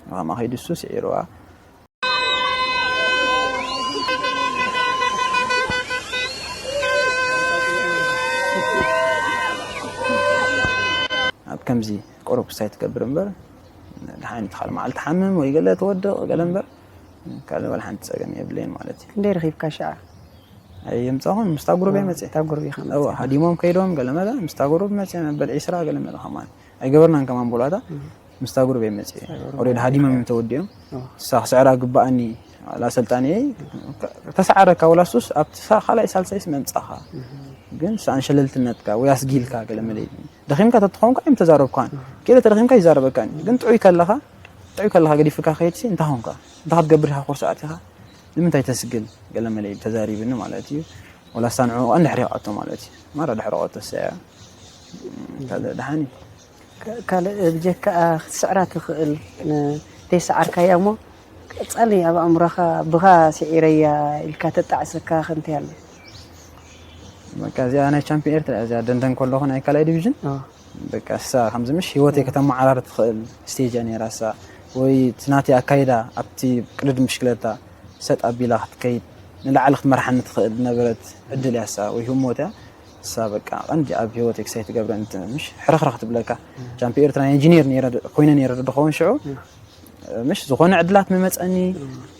ንኻማ ከይዱ እሱ ስዒርዋ ኣብ ከምዚ ቁሩብ ክሳይ ትገብር እምበር ድሓን ትኻል መዓልቲ ሓምም ወይ ገለ ትወድቕ ገለ እምበር ካልእ ወላ ሓንቲ ጸገም የብለይን ማለት እዩ። ክንደይ ረኺብካ ሽዓ? ኣየምጻኹን ምስታ ጉሩብ እየ መጽእ። እታ ጉሩብ ኢኻ እዋ ሃዲሞም ከይዶም ገለመለ ምስታ ጉሩብ መጽእ መበል ዒስራ ገለመለ ከማን ኣይገበርናን ከማን ቦላታ ምስታ ጉሩብ እየ መጽእ። ኦሬዲ ሃዲሞም እዮም ተወዲኦም። እሳ ክስዕራ ግባኣኒ ላሰልጣኒ ተሰዓረካ ወላ ሱስ ኣብቲ ካልኣይ ሳልሳይስ መምጻኻ ግን ሰኣን ሸለልትነትካ ወይ ኣስጊልካ ገለመለ ደኺምካ ተትኾንካ እዮም ተዛረብኳን። ክኢለ ተደኺምካ ይዛረበካን ግን ጥዑይ ከለኻ ጥዑይ ከለኻ ገዲፍካ ከይድሲ እንታይ ኾንካ እንታይ ክትገብር ኢኻ ኮርስ ኣቲኻ ንምንታይ ተስግል ገለመለ ተዛሪብኒ ማለት እዩ። ወላ ሳንዑ እንድሕር ይቐቶ ማለት እዩ ማራ ድሕሪ ቀቶ ሰያ ካልእ ደሓን እዩ። ካልእ ብጀካ ክትስዕራ ትኽእል ዘይሰዓርካያ እሞ ቀጻሊ ኣብ ኣእምሮኻ ብኻ ስዒረያ ኢልካ ተጣዕሰካ ከንታይ ኣሎ? በቃ እዚኣ ናይ ቻምፒዮን ኤርትራ እዚኣ ደንደን ከለኹ ናይ ካልኣይ ዲቪዥን በቃ እሳ ከምዚ ምሽ ህይወተይ ከተመዓራሪ ትኽእል ስቴጅ እያ ነይራ እሳ ወይ እቲ ናተይ ኣካይዳ ኣብቲ ቅድድ ምሽክለታ ሰጥ ኣቢላ ክትከይድ ንላዕሊ ክትመርሓኒ ትኽእል ዝነበረት ዕድል እያ እሳ ወይ ህሞት እያ እሳ በቃ ቀንዲ ኣብ ህይወተይ ክሳይ ትገብረ ምሽ ሕርኽርኽ ትብለካ ቻምፒዮን ኤርትራ ኢንጂኒር ኮይነ ነይረ ድኸውን ሽዑ ምሽ ዝኾነ ዕድላት ምመፀኒ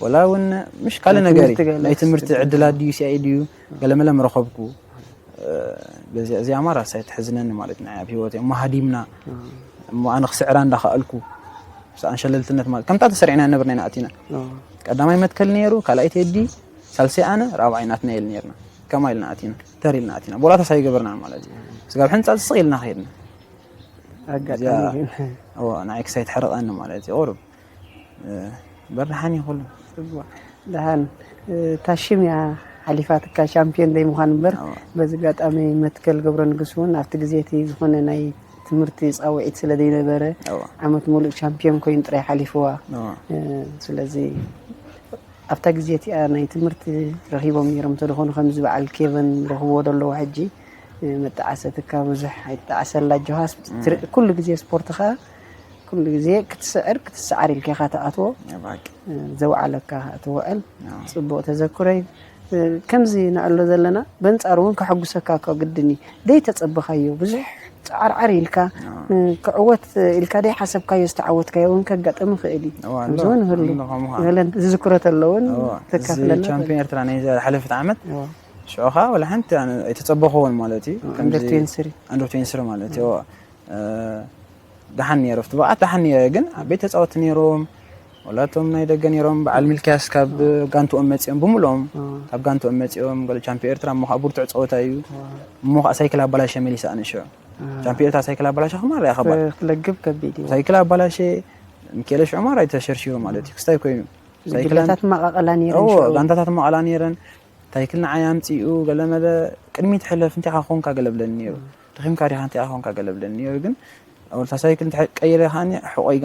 ወላ እውን ምሽ ካልእ ነገር ናይ ትምህርቲ ዕድላት ድዩ ሲኣይ ድዩ ገለመለ ምረኸብኩ በዚኣ እዚኣ ማራ ሳይ ትሕዝነኒ ማለት ንዓይ ኣብ ህይወት እሞ ሃዲምና እሞ ኣነ ክስዕራ እንዳኸኣልኩ ሰኣን ሸለልትነት ማለት ከምታ ተሰሪዕና ነብርና ኢና ኣቲና ቀዳማይ መትከል ነይሩ ካልኣይ ቴዲ ሳልሰይ ኣነ ራብዓይ ናትና ኢል ነርና ከማ ኢልና ኣቲና ተር ኢልና ኣቲና ቦላታ ሳይገበርና ማለት እዩ ስጋብ ሕንፃ ዝስቕ ኢልና ከይድና ኣጋጣሚ ንዓይ ክሳይ ትሕርቐኒ ማለት እዩ ቁሩብ በርድሓን ይኹሉ ደሃን እታ ሽም እያ ሓሊፋትካ ሻምፒዮን ደይ ምዃን እምበር በዚ ኣጋጣሚ መትከል ገብረ ንጉስ እውን ኣብቲ ግዜ እቲ ዝኾነ ናይ ትምህርቲ ፃውዒት ስለ ዘይነበረ ዓመት ሙሉእ ሻምፒዮን ኮይኑ ጥራይ ሓሊፍዋ ስለዚ ኣብታ ግዜ እቲኣ ናይ ትምህርቲ ረኺቦም ነይሮም ተደኾኑ ከምዚ በዓል ኬቨን ረኽብዎ ደለዎ ሕጂ መጠዓሰትካ ብዙሕ ኣይጠዓሰላ ጆሃስ ኩሉ ግዜ ስፖርትኻ ኩሉ ግዜ ክትስዕር ክትስዓር ኢልካ ኢኻ ትኣትዎ ዘውዓለካ ትውዕል ፅቡቕ ተዘክሮ እዩ ከምዚ ንዕሎ ዘለና በንፃሩ እውን ከሐጉሰካ እኮ ግድን እዩ ደይ ተፀበኻዮ ብዙሕ ፃዓርዓር ኢልካ ክዕወት ኢልካ ደይ ሓሰብካዮ ዝተዓወትካዮ እውን ከጋጠም ይኽእል እዩ ከምዚ እውን ይህሉ ገለን ዝዝክሮ ተለውን ተካፍለና ቻምፒዮን ኤርትራ ናይ ዝሓለፈት ዓመት ሽዑ ከዓ ወላ ሓንቲ ኣይተፀበኽዎን ማለት እዩ under twenty three under twenty three ማለት እዩ ደሓን ነይሩ ኣብቲ ብቕዓት ደሓን ነይረ ግን ዓበይቲ ተፃወቲ ነይሮም ወላቶም ናይ ደገ ነይሮም በዓል ሚልክያስ ካብ ጋንትኦም መፂኦም ብምልኦም ካብ ጋንትኦም መፂኦም ገለ ቻምፒዮን ኤርትራ እሞ ከዓ ብርቱዕ ፀወታ እዩ እሞ ከዓ ሳይክል ኣባላሸ መሊሳ ኣነ ሽዑ ቻምፒዮን ኤርትራ ሳይክል ኣባላሸ ክማራ እያ ከባድ ክትለግብ ከቢድ እዩ ሳይክል ኣባላሸ ሚካኤለ ሽዑ ማራ ተሸርሺሩ ማለት እዩ ክስታይ ኮይኑ ጉጅለታት ማቃቀላ ነይረን ጋንታታት ማቃላ ነይረን ሳይክል ንዓይ ኣምፂኡ ገለመለ ቅድሚት ሕለፍ እንታይ ኢኻ ኮንካ ገለ ብለኒ ነይሩ ደኺምካ ዲኻ እንታይ ኢኻ ኮንካ ገለ ብለኒ ነይሩ ግን ኣብታ ሳይክል እንተ ቀይረ ከዓኒ ሕቆይ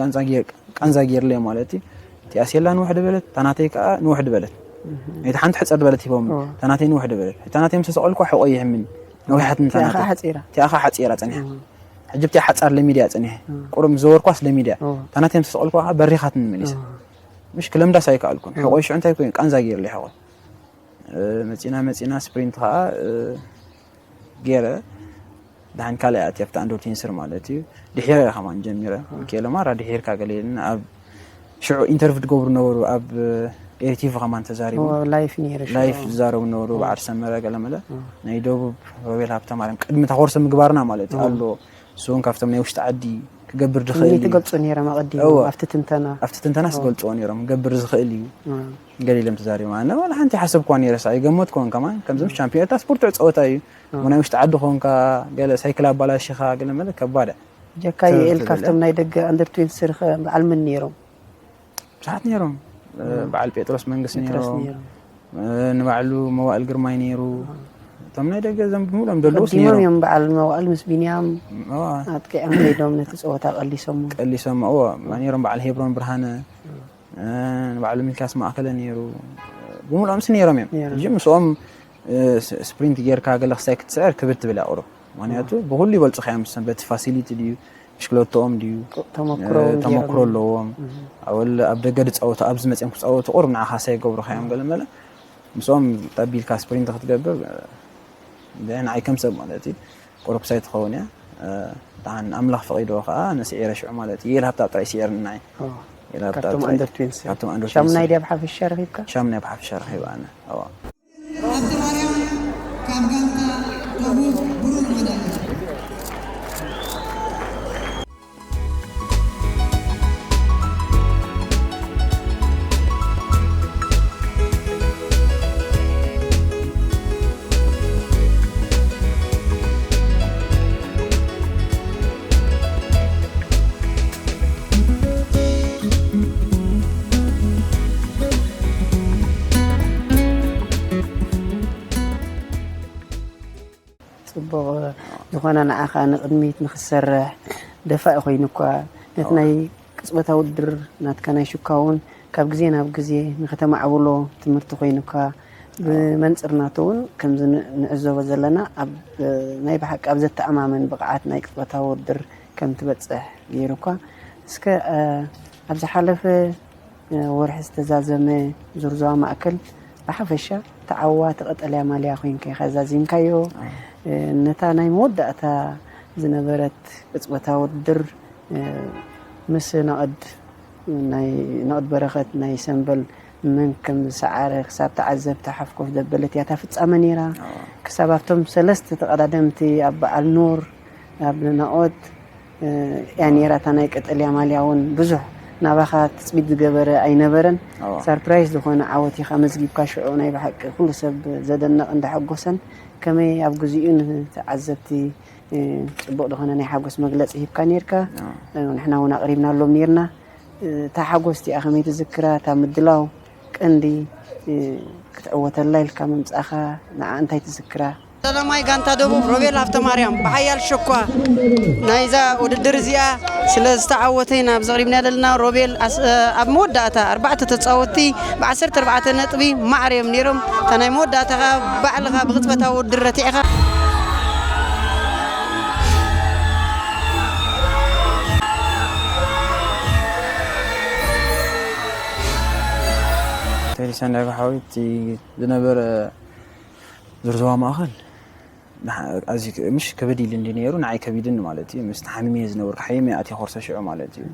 ቃንዛ ጌርለይ ማለት እዩ እቲኣ ሴላ ንውሕ ድበለት ታናተይ ከዓ ንውሕ ድበለት እቲ ሓንቲ ሕፀር ድበለት ሂቦም ታናተይ ንውሕ ድበለት ታናተይ ምስ ተሰቀልኳ ሕቆይ ይሕምን ነዊሓትን ታናተይ እቲኣ ከዓ ሓፂራ ፀኒሓ ሕጂ ብቲኣ ሓፃር ለሚድያ ፀኒሐ ቁሩብ ምስ ዘወርኳስ ለሚድያ ታናተይ ምስ ተሰቀልኳ ከዓ በሪኻትኒ መሊሳ ምሽ ክለምዳስ ኣይከኣልኩን ሕቆይ ሽዑ እንታይ ኮይኑ ቃንዛ ጌርለይ ሕቆይ መፂና መፂና ስፕሪንት ከዓ ገይረ ደሓን ካልኣይ ኣትየ ኣብቲ ኣንደር ቴንስር ማለት እዩ ድሒረ ከማን ጀሚረ ኬሎ ማራ ድሒርካ ገለ ኢልና ኣብ ሽዑ ኢንተርቪው ትገብሩ ነበሩ ኣብ ኤሪቲቪ ከማን ተዛሪቡ ላይፍ ነይሩ ሽዑ። ላይፍ ዝዛረቡ ነበሩ በዓል ሰመረ ገለመለ ናይ ደቡብ ሮቤል ሃብተማርያም ቅድሚ ተኮርሰ ምግባርና ማለት እዩ ኣሎ እሱ እውን ካብቶም ናይ ውሽጢ ዓዲ ክገብር ድኽእል እንዴት እዩ ትገልጾ ነይሮም ኣቐዲሞም እወ። ኣብቲ ትንተና ኣብቲ ትንተናስ ገልፅዎ ነይሮም ገብር ዝኽእል እዩ ገለ ኢሎም ተዛሪቦም ኣነ ዋላ ሓንቲ ሓሰብኳ ነይረ ሳ ይገመትኮን ከማን ከምዞም ሻምፒዮን ኤርትራ ስፖርት ጸወታ እዩ ናይ ውሽጢ ዓዲ ኮንካ ገለ ሳይክል ኣባላሽኻ ገለ መለ ከባድ ጀካ የኤል ካብቶም ናይ ደገ ኣንደር ትዌንቲ ስርኸ በዓል ምን ነይሮም ብዙሓት ነይሮም በዓል ጴጥሮስ መንግስት ጴጥሮስ ነይሮም ነይሮም ንባዕሉ መዋእል ግርማይ ነይሩ እቶም ናይ ደገ ዘም ብምሎም ደለውስ ቀዲሞም ነይሮም እዮም በዓል መዋእል ምስ ቢንያም እዋ፣ ኣጥቂዖም ከይዶም ነቲ ፀወታ ቀሊሶም ቀሊሶም እዎ ነይሮም በዓል ሄብሮን ብርሃነ ንባዕሉ ሚልክያስ ማእከለ ነይሩ ብምልኦምስ ነይሮም እዮም ነይሮም። ሕጂ ምስኦም ስፕሪንት ጌርካ ገለ ክስታይ ክትስዕር ክብድ ትብል እያ ቁሩብ ምክንያቱ ብኩሉ ይበልፁ ከያ ምስ በቲ ፋሲሊቲ ድዩ ብሽክለቶኦም ድዩ ተመክሮ ተመክሮ ኣለዎም ኣወል ኣብ ደገ ዝፃወቱ ኣብዚ መፅኦም ክፃወቱ ቁሩብ ንዓኻ ሳይ ገብሩ ከዮም ገለ መለ ምስኦም ጠቢልካ ስፕሪንት ክትገብር ንዓይ ከም ሰብ ማለት እዩ ቁሩብ ሳይ ትኸውን እያ ደሓን ኣምላኽ ፈቒድዎ ከዓ ንስዒረ ሽዑ ማለት እዩ የልሃብታ ጥራይ ስዒርኒ ንዓይ ካብቶም ኣንደር ትዌንቲ ካብቶም ኣንደር ሻሙናይ ድያ ብሓፈሻ ረኺብካ? ሻሙናይ ብሓፈሻ ረኺበ ኣነ። ሃብተማርያም ካብ ጋንታ ደቡብ ብሩር መዳልያ። ፅቡቕ ዝኾነ ንዓኻ ንቕድሚት ንኽትሰርሕ ደፋኢ ኮይኑኳ ነቲ ናይ ቅፅበታዊ ውድድር ናትካ ናይ ሽኳ እውን ካብ ግዜ ናብ ግዜ ንኸተማዕብሎ ትምህርቲ ኮይኑካ ብመንፅር ናቱ እውን ከምዚ ንዕዘቦ ዘለና ኣብ ናይ ብሓቂ ኣብ ዘተኣማምን ብቕዓት ናይ ቅፅበታዊ ውድድር ከም ትበፅሕ ገይሩኳ እስከ ኣብ ዝሓለፈ ወርሒ ዝተዛዘመ ዙርዝዋ ማእከል ብሓፈሻ ተዓዋቲ ቀጠልያ ማልያ ኮይንካ ኢኻ ዛዚምካዮ። ነታ ናይ መወዳእታ ዝነበረት ቅጽበታዊ ውድድር ምስ ነቐድ ናይ ነቐድ በረኸት ናይ ሰምበል መን ከም ዝሰዓረ ክሳብ ተዓዘብቲ ሓፍ ኮፍ ዘበለት እያ እታ ፍጻመ ነይራ። ክሳብ ኣብቶም ሰለስተ ተቐዳደምቲ ኣብ በዓል ኑር ኣብ ነቐድ እያ ነይራ እታ ናይ ቀጠልያ ማልያ እውን ብዙሕ ናባኻ ትፅቢት ዝገበረ ኣይነበረን። ሳርፕራይዝ ዝኾነ ዓወት ኢኻ መዝጊብካ ሽዑ ናይ ብሓቂ ኩሉ ሰብ ዘደነቕ እንዳሐጎሰን ከመይ ኣብ ግዚኡ ንተዓዘብቲ ፅቡቕ ዝኾነ ናይ ሓጎስ መግለፂ ሂብካ ነይርካ። ንሕና እውን ኣቕሪብናሎም ነይርና። እታ ሓጎስ እቲኣ ከመይ ትዝክራ? እታ ምድላው ቀንዲ ክትዕወተላ ኢልካ ምምፃእኻ ንዓ እንታይ ትዝክራ? ቀዳማይ ጋንታ ደቡብ ሮቤል ሃብተማርያም ብሓያል ሸኳ ናይዛ ውድድር እዚኣ ስለ ዝተዓወተ ኢና ኣብዚ ኣቕሪብናዮ ዘለና። ሮቤል ኣብ መወዳእታ ኣርባዕተ ተፃወትቲ ብ ዓሰርተ ኣርባዕተ ነጥቢ ማዕረ እዮም ነይሮም። እታ ናይ መወዳእታ ኸዓ ባዕልኻ ብቕፅበታዊ ውድድር ረቲዕኻ። ቴዲ ሰንዳይ ብሓዊት ዝነበረ ዝርዝዋ ማእኸል ኣዝዩ ምሽ ከበድ ኢሉ እንዲ ነይሩ ንዓይ ከቢድኒ ማለት እዩ። ምስ ተሓሚመ ዝነበርኩ ሓሚመ ኣትየ ኮርሶ ሽዑ ማለት እዩ።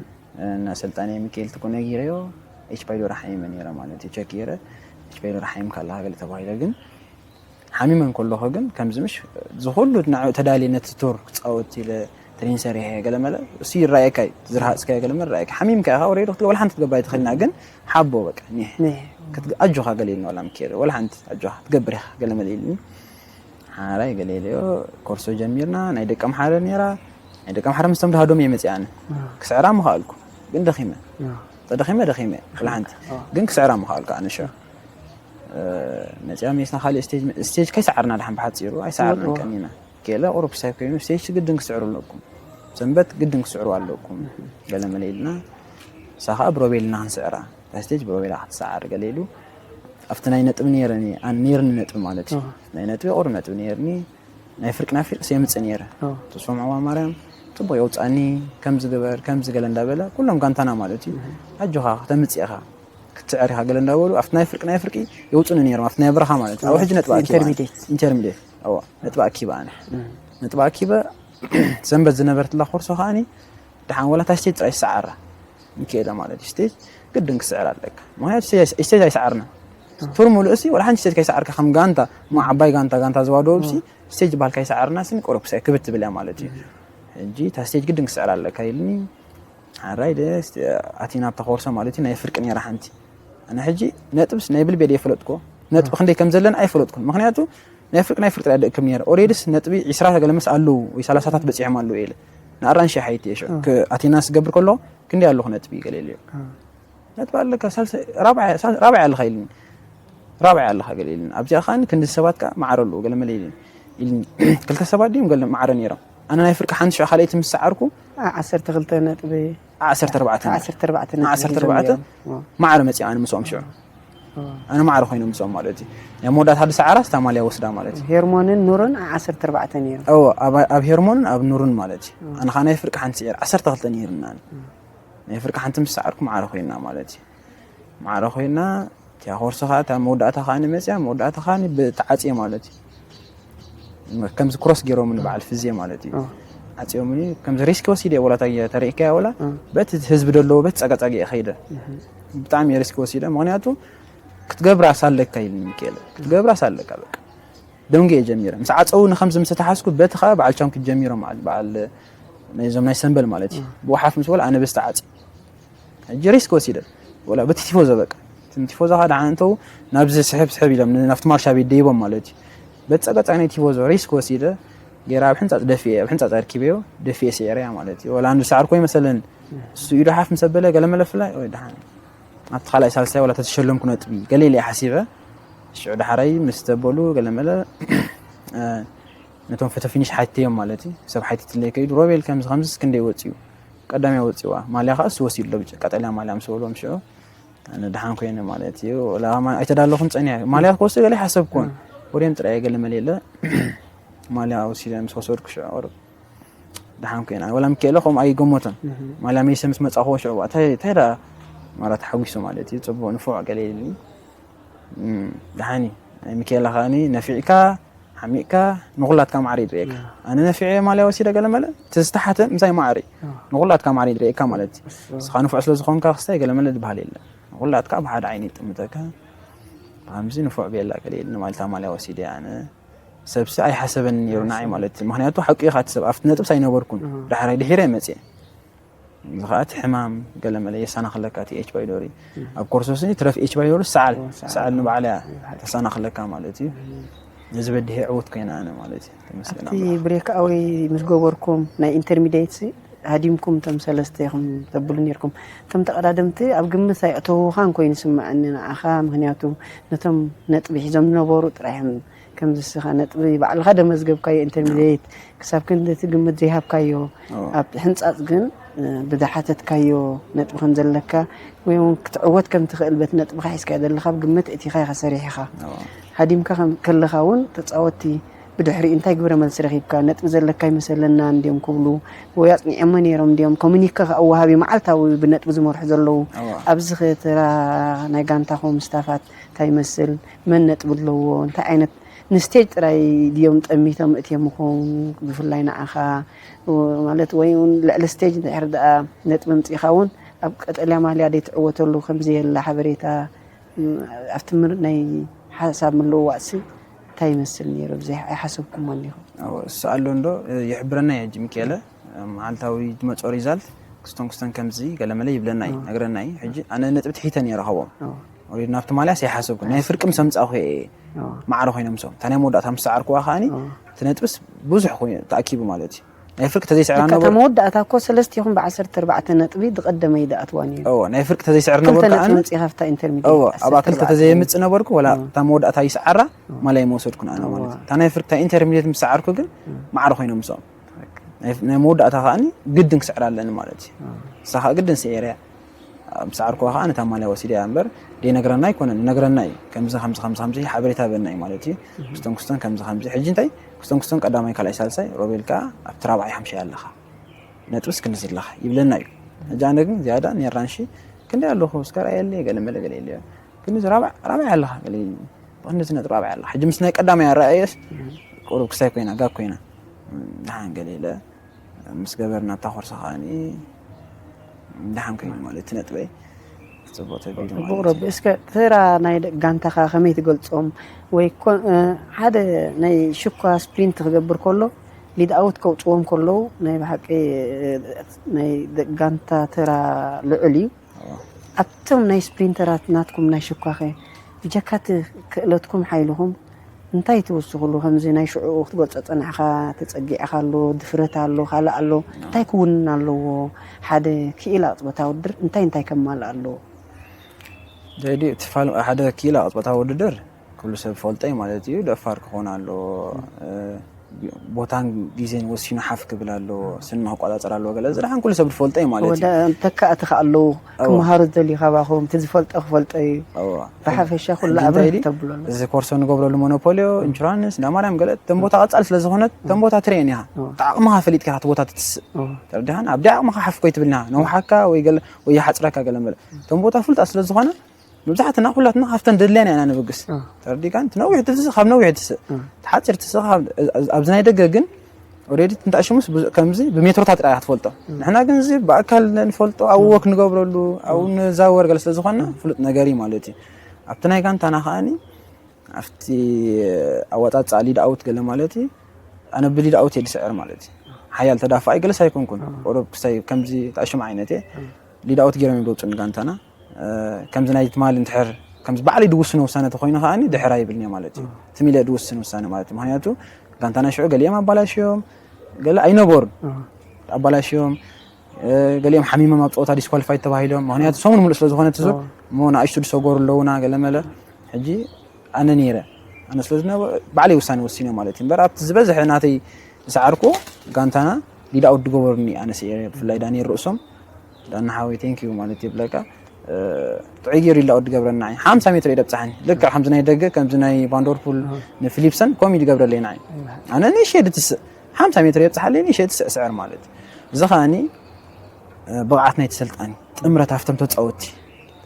እና ሰልጣኒ ሚካኤል ትኮ ነጊረዮ ኤች ፓይሎራ ሓሚመ ነይረ ማለት እዩ። ቸክ ገይረ ኤች ፓይሎራ ሓሚምካ ኣለካ ገለ ተባሂለ ግን ሓሚመ እንከለኹ ግን ከምዚ ምሽ ዝኩሉ ንዕኡ ተዳልየ ነቲ ቱር ክፃወት ኢለ ትሬን ሰሪሐ ገለ መለ እሱ ይረኣየካ እዩ ዝረሃፅካዮ ገለ መለ ይረኣየካ ሓሚምካ ኢኻ ወረይዶ ክትገ ወላ ሓንቲ ትገብር ኣይትኽእልና ግን ሓቦ በቃ ኒሕ ኣጆኻ ገለ ኢልና ወላ ምክየደ ወላ ሓንቲ ኣጆኻ ትገብር ኢኻ ገለ መለ ኢልኒ ሓራይ ገለ ኢለዮ ኮርሶ ጀሚርና ናይ ደቂ ኣምሓረ ነይራ ናይ ደቂ ኣምሓረ ምስ ተምድሃዶም እየ መፅኣኒ ክስዕራ ምኽኣልኩ ግን ደኺመ ተደኺመ ደኺመ ወላ ሓንቲ ግን ክስዕራ ምኽኣልኩ ኣነሸ መፅያ ሜስና ካሊእ ስቴጅ ስቴጅ ከይሰዓርና ድሓን ብሓፂሩ ኣይሰዓርናን ቀኒና ገለ ቁሩብ ክሳይ ኮይኑ ስቴጅ ግድን ክስዕሩ ኣለኩም ሰንበት ግድን ክስዕሩ ኣለኩም ገለ መለ ኢልና ንሳ ከዓ ብሮቤል ኢና ክንስዕራ እታ ስቴጅ ብሮቤል ክትሰዓር ገለ ኢሉ ኣብቲ ናይ ነጥቢ ነይረኒ ኣነ ነይርኒ ነጥቢ ማለት እዩ ናይ ነጥቢ ቁሩብ ነጥቢ ነይርኒ ናይ ፍርቂ ናብ ፍርቂ የምፅእ ነይረ ተስፎም ዓዋ ማርያም ፅቡቅ የውፃኒ ከምዚ ግበር ከምዚ ገለ እንዳበለ ኩሎም ጋንታና ማለት እዩ ኣጆኻ ከተምፅእ ኢኻ ክትስዕር ኢኻ ገለ እንዳበሉ ኣብቲ ናይ ፍርቂ ናይ ፍርቂ የውፁኒ ነይሮም ኣብቲ ናይ በረኻ ማለት እዩ ኣብ ሕጂ ነጥቢ ኣኪባ ኢንተርሚዲየት ኣዋ ነጥቢ ኣኪባ ኣነ ነጥቢ ኣኪበ ሰንበት ዝነበርትላ ኮርሶ ከዓኒ ደሓን ወላ እታ ስቴጅ ጥራይ ዝሰዓራ ንክእለ ማለት እዩ ስቴጅ ግድን ክስዕር ኣለካ ምክንያቱ ስቴጅ ኣይሰዓርና ቱር ሙሉእ ሲ ወላ ሓንቲ ስቴጅ ከይሰዓርካ ከም ጋንታ ማ ዓባይ ጋንታ ጋንታ ዝዋደቡ ሲ ስቴጅ ዝበሃል ከይሰዓርና ስኒ ቁሩብ ክሳይ ክብት ትብል እያ ማለት እዩ ሕጂ እታ ስቴጅ ግድን ክስዕር ኣለካ ኢልኒ ሓራይ ደ ኣቲና ኣብታ ኮርሶ ማለት እዩ ናይ ፍርቂ ነይራ ሓንቲ ኣነ ሕጂ ነጥብስ ናይ ብልቤ ድየ ፈለጥኩ ነጥቢ ክንደይ ከም ዘለና ኣይፈለጥኩን ምክንያቱ ናይ ፍርቂ ናይ ፍርቂ ድኣ ደእክብ ነይረ ኦሬድስ ነጥቢ ዒስራ ገለመስ ኣለዉ ወይ ሰላሳታት በፂሖም ኣለዉ ኢለ ንኣራንሺ ሓይቲ እየ ሽዑ ኣቴናንስ ክገብር ከሎ ክንደይ ኣለኹ ነጥቢ ገለ ኢለዮ ነጥቢ ኣለካ ራብዓይ ኣለኻ ኢልኒ ራብዓይ ኣለኻ ገለ ኢልኒ ኣብዚኣ ከዓኒ ክንዲ ሰባት ከዓ ማዕረ ኣለዉ ገለ መለ ኢልኒ ኢልኒ ክልተ ሰባት ድዮም ገለ ማዕረ ነይሮም ኣነ ናይ ፍርቂ ሓንቲ ሽዑ ካልኣይቲ ምስ ሰዓርኩ ዓሰርተ ክልተ ነጥቢ ዓሰርተ ኣርባዕተ ዓሰርተ ኣርባዕተ ነጥቢ ዓሰርተ ኣርባዕተ ማዕረ መፂኣ ኣነ ምስኦም ሽዑ ኣነ ማዕረ ኮይነ ምስኦም ማለት እዩ ናይ መወዳእታ ሓደ ሰዓራ ስታ ማልያ ወስዳ ማለት እዩ ሄርሞንን ኑርን ዓሰርተ ኣርባዕተ ነይሩ እዎ ኣብ- ኣብ ሄርሞንን ኣብ ኑርን ማለት እዩ ኣነ ከዓ ናይ ፍርቂ ሓንቲ ስዒር ዓሰርተ ክልተ ነይርና ኣነ። ናይ ፍርቂ ሓንቲ ምስ ሰዓርኩ ማዕረ ኮይና ማለት እዩ ማዕረ ኮይና እቲያ ኮርሶ ከዓ እታ መወዳእታ ከዓ መፅያ መወዳእታ ከዓ ብተዓፅየ ማለት እዩ ከምዚ ክሮስ ገይሮምኒ በዓል ፍዜ ማለት እዩ ዓፅዮምኒ ከምዚ ሪስክ ወሲደ ወላ ተሪእካያ ወላ በቲ ህዝቢ ደለዎ በት ፀጋፀጊ እየ ከይደ። ብጣዕሚ ሪስክ ወሲደ። ምክንያቱ ክትገብራ ሳለካ ኢልኒ ሚካኤል፣ ክትገብራ ሳለካ በቃ ደንጉ እየ ጀሚረ። ምስ ዓፀው ንከምዚ ምስ ተሓዝኩ በቲ ከዓ በዓል ቻንኩ ጀሚሮም በዓል በዓል ናይዞም ናይ ሰንበል ማለት እዩ። ብወሓፍ ምስ በሉ ኣነ በስተ ዓፂ ሕጂ ሪስክ ወሲደ ወላ በቲ ቲፎዞ በቃ እቶም ቲፎዞ ከዓ ደሓን እንተው ናብዚ ስሕብ ስሕብ ኢሎም ናብቲ ማርሻ ቤት ደይቦም ማለት እዩ። በቲ ፀጋፀጊ ናይ ቲፎዞ ሪስክ ወሲደ ገይረ ኣብ ሕንፃፅ ደፊኤ ኣብ ሕንፃፅ ኣርኪበዮ ደፊኤ ስዒረያ ማለት እዩ። ወላ ንሳዕርኮ ይመሰለኒ እሱ ኢዱ ሓፍ ምስ ኣበለ ገለ መለ ፍላይ ወይ ደሓን ኣብቲ ካልኣይ ሳልሳይ ዋላ ተተሸለምኩ ነጥቢ ገለ ኢለ እየ ሓሲበ። ሽዑ ዳሕራይ ምስ ተበሉ ገለ መለ ነቶም ፎቶ ፊኒሽ ሓቲተዮም ማለት እዩ። ሰብ ሓቲትለይ ከይዱ ሮቤል ከምዚ ከምዚ እስክንደይ ወፂኡ ቀዳማይ ወፂዋ ማልያ ከዓ እሱ ወሲዱ ኣሎ ብጫ ቀጠልያ ማልያ ምስ በሎም ሽዑ ኣነ ደሓን ኮይነ ማለት እዩ። ወላ ኣይተዳለኹን ፀኒሐ ማልያ ክወስድ ገለ ሓሰብኩን ወዲኦም ጥራይ ገለ መለ የለ ማልያ ወሲደ ምስ ወሰድኩ ሽዑ ቁሩብ ደሓን ኮይና ወላ ሚካኤለ ከምኡ ኣይገመቶን። ማልያ መይሰ ምስ መጻእክዎ ሽዑ እንታይ እንታይ ደኣ ማራ ተሓጒሱ ማለት እዩ። ጽቡቕ ንፉዕ ገለ ኢሉኒ። ደሓን እዩ። ናይ ሚካኤለ ከኣኒ ነፊዕካ ሓሚቕካ ንኹላትካ ማዕረ ይድርየካ። ኣነ ነፊዐ ማልያ ወሲደ ገለ መለ እቲ ዝተሓተ ምሳይ ማዕረ እዩ። ንኹላትካ ማዕረ ይድርየካ ማለት እዩ። ንስኻ ንፉዕ ስለ ዝኾንካ ክስታይ ገለ መለ ዝበሃል የለን። ንኹላትካ ብሓደ ዓይኒ ይጥምተካ። ብኸምዚ ንፉዕ ቤላ ገለ ኢሉኒ ማለት እታ ማልያ ወሲደ ኣነ ሰብሲ ኣይሓሰበን ነይሩ ንዓይ ማለት እዩ። ምክንያቱ ሓቂ ኢኻ እቲ ሰብ ኣብቲ ነጥብስ ኣይነበርኩን። ዳሕራይ ድሒረ መፅየ። እዚ ከዓ እቲ ሕማም ገለ መለ የሳናኽለካ እቲ ኤች ባይዶሪ ኣብ ኮርሶስኒ ትረፍ ኤች ባይዶሪ ሰዓል ሰዓል ንባዕላ ተሳናኽለካ ማለት እዩ። እዚ በድሄ ዕውት ኮይና ኣነ ማለት እዩ። ተመስገን ኣብቲ ኣምላኽ። ብሬክ ኣወይ ምስ ገበርኩም ናይ ኢንተርሚዲየት ሃዲምኩም እቶም ሰለስተ ኢኹም ተብሉ ነርኩም። እቶም ተቐዳደምቲ ኣብ ግምት ኣይእተውኻን ኮይኑ ይስምዓኒ ንዓኻ፣ ምኽንያቱ ነቶም ነጥቢ ሒዞም ዝነበሩ ጥራይ እዮም። ከምዚ እስኻ ነጥቢ ባዕልኻ ደመዝገብካዮ ኢንተርሚዲየት ክሳብ ክንዲ እቲ ግምት ዘይሃብካዮ፣ ኣብ ሕንጻጽ ግን ብዝሓተትካዮ ነጥቢ ከም ዘለካ ወይ እውን ክትዕወት ከም ትኽእል በቲ ነጥብኻ ሒዝካዮ ዘለኻ ብግምት እቲኻ ኢኻ ሰሪሕኻ። ሃዲምካ ከለኻ እውን ተፃወትቲ ብድሕሪኡ እንታይ ግብረ መልሲ ረኺብካ? ነጥቢ ዘለካ ኣይመሰለናን ድዮም ክብሉ ወይ ኣፅኒዖሞ ነይሮም ድዮም? ኮሙኒከ ከዓ ወሃቢ መዓልታዊ ብነጥቢ ዝመርሑ ዘለዉ ኣብዚ ኸ ተራ ናይ ጋንታኹም ስታፋት እንታይ ይመስል? መን ነጥቢ ኣለዎ? እንታይ ዓይነት ንስቴጅ ጥራይ ድዮም ጠሚቶም እትዮምኹም? ብፍላይ ንዓኻ ማለት ወይ እውን ልዕሊ ስቴጅ እንድሕር ደኣ ነጥቢ ኣምፂእኻ እውን ኣብ ቀጠልያ ማልያ ዘይትዕወተሉ ከምዘየላ ሓበሬታ ኣብቲ ናይ ሓሳብ ምልውዋጥሲ እንታይ ይመስል ነይሩ? ብዘይ ኣይሓሰብኩሞን ዲኹም? እሱ ኣሎ እንዶ ይሕብረና እዩ ሕጂ ሚካኤለ መዓልታዊ ዝመፅኦ ሪዛልት ክስቶን ክስቶን ከምዚ ገለመለ ይብለና እዩ ነግረና እዩ። ሕጂ ኣነ ነጥቢ ትሒተ ነይረ ካብኦም ኦልሬዲ ናብቲ ማልያስ ኣይሓሰብኩን ናይ ፍርቂ ምስ ኣምፃእኩ እየ ማዕረ ኮይኖም ሶም እታ ናይ መወዳእታ ምስ ሰዓርኩዋ ከዓኒ እቲ ነጥብስ ብዙሕ ኮይኑ ተኣኪቡ ማለት እዩ። ናይ ፍርቂ ተዘይስዕራ እታ ነበርኩ መወዳእታ እኮ ሰለስቲኹም ብዓሰርተ ኣርባዕተ ነጥቢ ዝቐደመ ይደኣትዋ ነይሩ እዎ ናይ ፍርቂ ተዘይስዕር ክልተ ነበርኩ ነጥቢ ከዓኒ ምፅኢኻ ፍታ ኢንተርሚዲየት እዎ ኣብ ኣክልተ ተዘየምፅእ ነበርኩ ወላ እታ መወዳእታ ይስዓራ ማላይ መወሰድኩን ኣነ ማለት እዩ። እታ ናይ ፍርቂ እታ ኢንተርሚዲየት ምስ ሰዓርኩ ግን ማዕረ ኮይኖም ሶም ናይ ናይ መወዳእታ ከዓኒ ግድን ክስዕር ኣለኒ ማለት እዩ። ንሳ ከዓ ግድን ስዒረ እያ። ኣብ ሰዓርኩዋ ከዓ ነታ ማልያ ወሲደ እያ እምበር ደይነግረና ኣይኮነን ይነግረና እዩ። ከምዚ ከምዚ ከምዚ ከምዚ ሓበሬታ በና እዩ ማለት እዩ። ክስቶን ክስቶን ከምዚ ከምዚ ሕጂ እንታይ ክስቶን ክስቶን ቀዳማይ ካልኣይ ሳልሳይ ሮቤል ከዓ ኣብቲ ራብዓይ ሓምሻይ ኣለኻ ነጥብስ ክንዚ ኣለኻ ይብለና እዩ። ሕጂ ኣነ ግን ዝያዳ ኔራንሺ ክንደይ ኣለኹ እስከ ርኣየለይ ገለ መለ ገለ ኢለዮ። ክንዚ ራብዓይ ኣለኻ ገለ ኢሉኒ። ብክንዚ ነጥቢ ራብዓይ ኣለኻ ሕጂ ምስ ናይ ቀዳማይ ኣረኣየስ ቁሩብ ክስታይ ኮይና ጋግ ኮይና ደሓን ገለ ኢለ ምስ ገበርና እታ ኮርሳ ከዓኒ ደሓን ኮይኑ ማለት እቲ ነጥበይ ክፅቡቅ ተቢሉ ማለት እዩ። ረቢ እስከ ተራ ናይ ደቂ ጋንታኻ ከመይ ትገልፆም ወይ ኮ- እ፣ ሓደ ናይ ሽኳ ስፕሪንት ክገብር ከሎ ሊድ ኣውት ከውፅዎም ከለዉ ናይ ብሓቂ እ፣ ናይ ደቂ ጋንታ ተራ ልዑል እዩ። ኣብቶም ናይ ስፕሪንተራት ናትኩም ናይ ሽኳኸ ብጀካ እቲ ክእለትኩም ሓይልኹም እንታይ ትውስኽሉ? ከምዚ ናይ ሽዑ ክትገልጾ ጸናሕካ ተጸጊዕካ ኣሎ፣ ድፍረት ኣሎ፣ ካልእ ኣሎ። እንታይ ክውንን ኣለዎ? ሓደ ክኢላ ቅጽበታዊ ውድድር እንታይ እንታይ ከማልእ ኣለዎ? ሬድዮ እቲ ፋል ሓደ ክኢላ ቅጽበታዊ ውድድር ኩሉ ሰብ ፈልጦ እዩ ማለት እዩ። ደፋር ክኾን ኣለዎ። ቦታን ግዜን ወሲኑ ሓፍ ክብል ኣለዎ። ስኒ ክቆጻጸር ኣለዎ። ገለ እዚ ደሓን ኩሉ ሰብ ዝፈልጦ እዩ ማለት እዩ። ወደ ተካእቲ ከ ኣለዉ ክመሃሩ ዝደልዩ ካባኹም እቲ ዝፈልጦ ክፈልጦ እዩ። እዋ። ብሓፈሻ ኩሉ እንታይ ኣብርህ ድዩ? ተብሎ ኣሎ። እዚ ኮርሶ ንገብረሉ ሞኖፖልዮ፣ ኢንሹራንስ፣ እንዳ ማርያም ገለ እተን ቦታ ቀጻሊ ስለ ዝኾነት እተን ቦታ ትርእየን ኢኻ። እዋ። እቲ ዓቕምኻ ፈሊጥካ ኢኻ እቲ ቦታ ትትስእ። እዋ። ተረዲኻን ኣብዲ ዓቕምኻ ሓፍ ኮይትብል ኢኻ። ነውሓካ ወይ ገለ ወይ ይሓጽረካ ገለ መለ። እተን ቦታ ፍሉጣት ስለ ዝኾነ መብዛሕትና ኩላትና ካብተን ደድልያና ኢና ንብግስ። ተረዲእካን? እቲ ነዊሕ ትስእ ካብ ነዊሕ ትስእ። እቲ ሓፂር ትስእ ካብ ኣብዚ ናይ ደገ ግን ኦሬዲ እንታሽሙስ ከምዚ ብሜትሮታት ጥራይ ክትፈልጦ። ንሕና ግን እዚ ብኣካል ንፈልጦ ኣብኡ ወክ ንገብረሉ ኣብኡ ንዛወር ገለ ስለ ዝኾንና ፍሉጥ ነገር እዩ ማለት እዩ። ኣብቲ ናይ ጋንታና ከዓኒ ኣብቲ ኣወፃፅኣ ሊድ ኣውት ገለ ማለት እዩ። ኣነ ብሊድ ኣውት እየ ዝስዕር ማለት እዩ። ሓያል ተዳፋኣይ ገለስ ኣይኮንኩን። ኦሮብ ክሳይ ከምዚ ታሽም ዓይነት እየ። ሊድ ኣውት ገይሮም እዮም ዝወፁ ንጋንታና። ከምዚ ናይ ትማሊ እንድሕር ከምዚ ባዕለይ ድውስኖ ውሳነ ተኮይኑ ከዓኒ ድሕር ኣይብልን እየ ማለት እዩ። ትም ኢለ ድውስን ውሳነ ማለት እዩ። ምክንያቱ ጋንታና ሽዑ ገሊኦም ኣባላሽዮም ገለ ኣይነበሩን ኣባላሽዮም ገሊኦም ሓሚሞም ኣብ ፀወታ ዲስኳሊፋይ ተባሂሎም። ምክንያቱ ሰሙን ሙሉእ ስለዝኮነ ትዙር እሞ ንኣሽቱ ዝሰጎሩ ኣለውና ገለ መለ። ሕጂ ኣነ ነይረ ኣነ ስለ ዝነበ ባዕለይ ውሳነ ወሲነ ማለት እዩ። እምበር ኣብቲ ዝበዝሐ ናተይ ዝሰዓርኩ ጋንታና ሊድ ኣውት ድገበሩኒ ኣነ ስዒረ። ብፍላይ ዳንኤል ርእሶም ዳና ሓወይ ቴንክ ዩ ማለት ይብለካ። ጥዑይ ገይሩ ሊድ ኣውት ድገብረና እዩ። ሓምሳ ሜትሮ እዩ ደብፅሓኒ። ልክዕ ከምዚ ናይ ደገ ከምዚ ናይ ቫንደርፑል ንፊሊፕሰን ከምኡ እዩ ድገብረለይ ንዓይ። ኣነ ንእሽተይ ድትስእ ሓምሳ ሜትሮ የብፅሓለይ ንእሽተይ ትስዕስዕር ማለት እዩ። እዚ ከዓኒ ብቕዓት ናይ ተሰልጣኒ ጥምረት ኣብቶም ተፃወቲ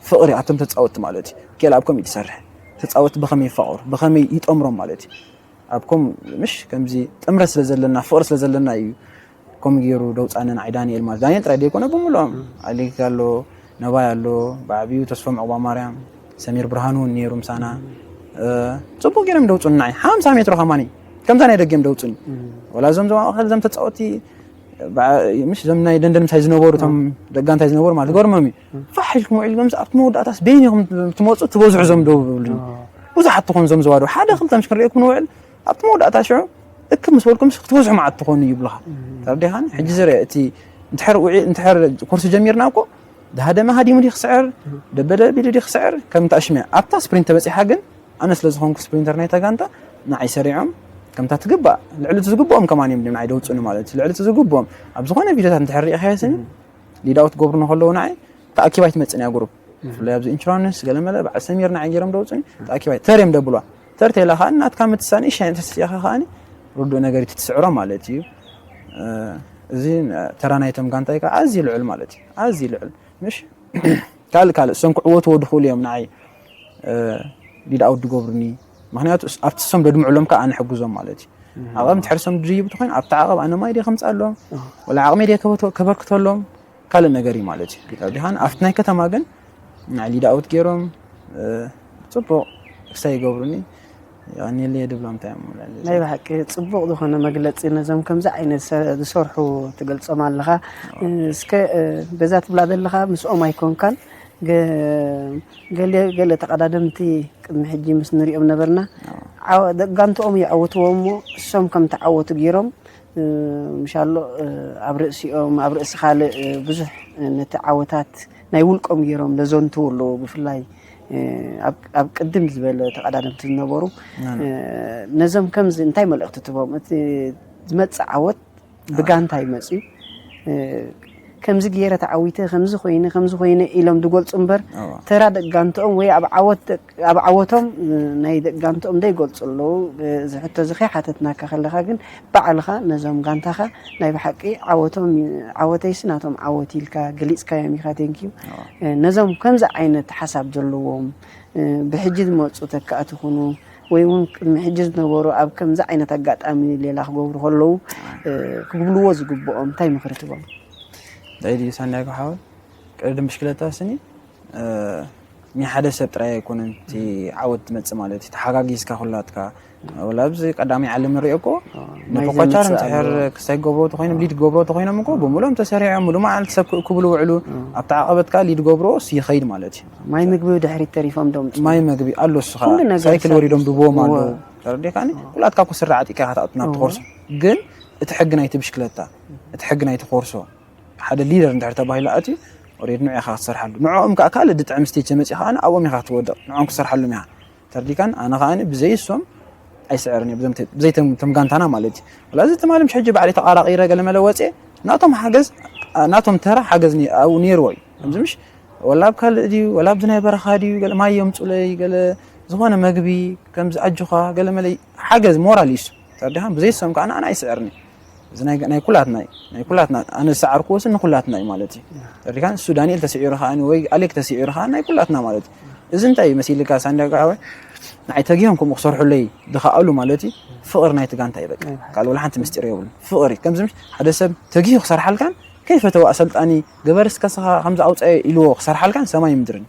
ፍቕሪ ኣብቶም ተፃወቲ ማለት እዩ። ኬል ኣብ ከምኡ ትሰርሕ ተፃወቲ ብኸመይ ይፋቐሩ ብኸመይ ይጠምሮም ማለት እዩ። ኣብ ከም ምሽ ከምዚ ጥምረት ስለ ዘለና ፍቕሪ ስለ ዘለና እዩ ከምኡ ገይሩ ደውፃነ ንዓይ ዳንኤል ማለት ዳንኤል ጥራይ ደይኮነ ብምልኦም ኣሌክ ኣሎ ነባይ ኣሎ ብዓብዩ ተስፎም ዕቑባ ማርያም ሰሚር ብርሃኑ እውን ነይሩ ምሳና። ፅቡቅ ገይሮም ደውፁኒ ንዓይ ሓምሳ ሜትሮ ከማኒ ከምዛ ናይ ደገም ደውፁኒ። ወላ እዞም ዞም ማእኸል እዞም ተፃወቲ ምሽ እዞም ናይ ደንደን ምሳይ ዝነበሩ እቶም ደጋ እንታይ ዝነበሩ ማለት ገርሞም እዩ። ፋሕ ኢልኩም ውዒል ገምስ ኣብቲ መወዳእታስ በይን ኢኹም ትመፁ ትበዝሑ እዞም ደው ብብሉኒ። ብዙሓት ትኾኑ እዞም ዝዋደው ሓደ ክልተ ምሽ ክንሪኤኩም ንውዕል ኣብቲ መወዳእታ ሽዑ እክብ ምስ በልኩም ክትበዝሑ መዓት ትኾኑ ይብሉኻ። ተረዲኻኒ ሕጂ ዝርአ እቲ እንድሕር ውዒ እንድሕር ኮርስ ጀሚርና እኮ ደሃደመ ሃዲሙ ዲ ክስዕር ደበደ ቢሉ ዲ ክስዕር ከም ታሽምያ ኣብታ ስፕሪንት ተበፂሓ ግን ኣነ ስለ ዝኾንኩ ስፕሪንተር ናይ ተጋንታ ንዓይ ሰሪዖም ከምታ ትግባእ ልዕሊ እቲ ዝግብኦም ከማን እዮም ንዓይ ደውፅኒ ማለት እዩ። ልዕሊ እቲ ዝግብኦም ኣብ ዝኾነ ቪድዮታት እንድሕር ሪኢኻዮ ስኒ ሊድ ኣውት ክገብሩ ንከለዉ ንዓይ ተኣኪባ ኣይትመፅን እያ ግሩፕ ብፍላይ ኣብዚ ኢንሹራንስ ገለመለ በዓል ሰሚር ንዓይ ገይሮም ደውፅኒ ተኣኪባ ተርዮም ደብሏ ተርቴላ ከዓ ናትካ ምትሳኒ እሻ ተስኢኻ ከዓኒ ርዱእ ነገር እዩ ትስዕሮ ማለት እዩ። እዚ ተራ ናይቶም ጋንታይ ከዓ ኣዝዩ ልዑል ማለት እዩ ኣዝዩ ልዑል ምሽ ካልእ ካልእ እሶም ክዕወትዎ ድኽእሉ እዮም ንዓይ ሊድ ኣውት ድገብሩኒ። ምክንያቱ ኣብቲ እሶም ደድምዕሎም ከዓ ኣነ ሕግዞም ማለት እዩ። ዓቐብ እንድሕር እሶም ድድይቡ ተኮይኑ ኣብቲ ዓቐብ ኣነ ማይ ድየ ከምፅኣሎም ወላ ዓቕመይ ድየ ከበርክተሎም ካልእ ነገር እዩ ማለት እዩ። ዲኻን ኣብቲ ናይ ከተማ ግን ናይ ሊድ ኣውት ገይሮም ፅቡቅ ክሳይ ይገብሩኒ። የቐንየለይ ድብሎም እንታይ እዮም ናይ ብሓቂ ፅቡቕ ዝኾነ መግለፂ ነዞም ከምዚ ዓይነት ዝሰርሑ ትገልፆም ኣለኻ። እስከ በዛ ትብላ ዘለኻ ምስኦም ኣይኮንካን ገለ ተቐዳደምቲ ቅድሚ ሕጂ ምስ ንሪኦም ነበርና ጋንትኦም ይዓወትዎ እሞ እሶም ከም ተዓወቱ ገይሮም ምሻሎ ኣብ ርእሲኦም ኣብ ርእሲ ካልእ ብዙሕ ነቲ ዓወታት ናይ ውልቆም ገይሮም ለዘንትው ኣለዉ ብፍላይ ኣብ ቅድም ዝበለ ተቐዳደምቲ ዝነበሩ ነዞም ከምዚ እንታይ መልእኽቲ ትቦም እቲ ዝመፅእ ዓወት ብጋንታ ይመፅእ እዩ ከምዚ ገይረ ተዓዊተ ከምዚ ኮይነ ከምዚ ኮይነ ኢሎም ዝገልፁ እምበር ተራ ደቂ ጋንትኦም ወይ ኣብ ዓወት ኣብ ዓወቶም ናይ ደቂ ጋንትኦም ዘይገልፁ ኣለዉ እዚ ሕቶ እዚ ከይሓተትናካ ከለካ ግን ባዕልኻ ነዞም ጋንታኻ ናይ ብሓቂ ዓወቶም ዓወተይሲ ናቶም ዓወት ኢልካ ገሊፅካዮም ኢኻ ቴንኪዩ ነዞም ከምዚ ዓይነት ሓሳብ ዘለዎም ብሕጂ ዝመፁ ተካእቲ ኩኑ ወይ እውን ቅድሚ ሕጂ ዝነበሩ ኣብ ከምዚ ዓይነት ኣጋጣሚ ሌላ ክገብሩ ከለዉ ክግብልዎ ዝግብኦም እንታይ ምክሪ ትቦም? እንታይ ድዩ ሳንዳይ ክሓወል ቅድም ብሽክለታ ስኒ ናይ ሓደ ሰብ ጥራይ ኣይኮነን እቲ ዓወት ትመፅእ ማለት እዩ ተሓጋጊዝካ ኩላትካ ወላ ኣብዚ ቀዳማይ ዓለም ንሪኦ እኮ ናይ ነፖኳቻር ዘይምፅእ እንድሕር ኣሎ። ክሳይ ክገብሮ ተኮይኖም ሊድ ክገብሮ ተኮይኖም እኮ ብምሎም ተሰሪዖም ሙሉ መዓልቲ ሰብ ክእክብሉ ውዕሉ ኣብቲ ዓቐበት ከዓ ሊድ ገብሮ ይኸይድ ማለት እዩ ማይ ምግቢ ድሕሪት ተሪፎም ዶም ማይ ምግቢ ኣሎ እሱ ከዓ ኩሉ ነገር ሳይክል ሰብ- ወሪዶም ድብዎም እወ። ኣለዉ ተረዲኻኒ ኩላትካ እኮ ስራሕ ዓጢቅካ ኢኻ ትኣቱ ናብቲ እወ። ኮርሶ ግን እቲ ሕጊ ናይቲ ብሽክለታ እቲ ሕጊ ናይቲ ኮርሶ ሓደ ሊደር እንድሕር ተባሂሉ ኣትዩ ኦሬድ ንዑ ኢኻ ክትሰርሓሉ ንዕኦም ከዓ ካልእ ድጥዕም ስቴጅ ተመፂእ ከዓ ኣብኦም ኢኻ ክትወድቕ ንዕኦም ክትሰርሓሎም ኢኻ ተርዲካን ኣነ ከዓ ብዘይ እሶም ኣይስዕርን እየ ብዘይ ቶም ጋንታና ማለት እዩ ወላ እዚ ትማሊ ምሽ ሕጂ ባዕለይ ተቃራቂረ ገለ መለ ወፅየ ናቶም ሓገዝ ናቶም ተራ ሓገዝ ኣብኡ ነይርዎ እዩ ከምዚ ምሽ ወላ ኣብ ካልእ ድዩ ወላ ኣብዚ ናይ በረኻ ድዩ ገለ ማይ የምፁለይ ገለ ዝኾነ መግቢ ከምዚ ኣጆኻ ገለ መለ ሓገዝ ሞራል እዩ እሱ ተርዲኻን ብዘይ እሶም ከዓ ኣነ ኣይስዕርን እየ እዚ ናይ ናይ ኩላትና እዩ ናይ ኩላትና ኣነ ዝሰዓርኩዎ ሲ ንኩላትና እዩ ማለት እዩ ተሪካን እሱ ዳንኤል ተስዒሩ ከዓ ወይ ኣሌክ ተስዒሩ ከዓ ናይ ኩላትና ማለት እዩ እዚ እንታይ እዩ መሲልካ ሳንዳጋ ወይ ንዓይ ተጊሆም ከምኡ ክሰርሑለይ ዝኸኣሉ ማለት እዩ። ፍቕሪ ናይቲ ጋንታ እዩ በቃ። ካልእ ወላ ሓንቲ ምስጢር የብሉን። ፍቕሪ ከምዚ ምሽ ሓደ ሰብ ተጊሁ ክሰርሓልካን ከይፈተዋ ኣሰልጣኒ ገበር እስከ ስኻ ከምዚ ኣውፀአ ኢልዎ ክሰርሓልካን ሰማይ ምድርን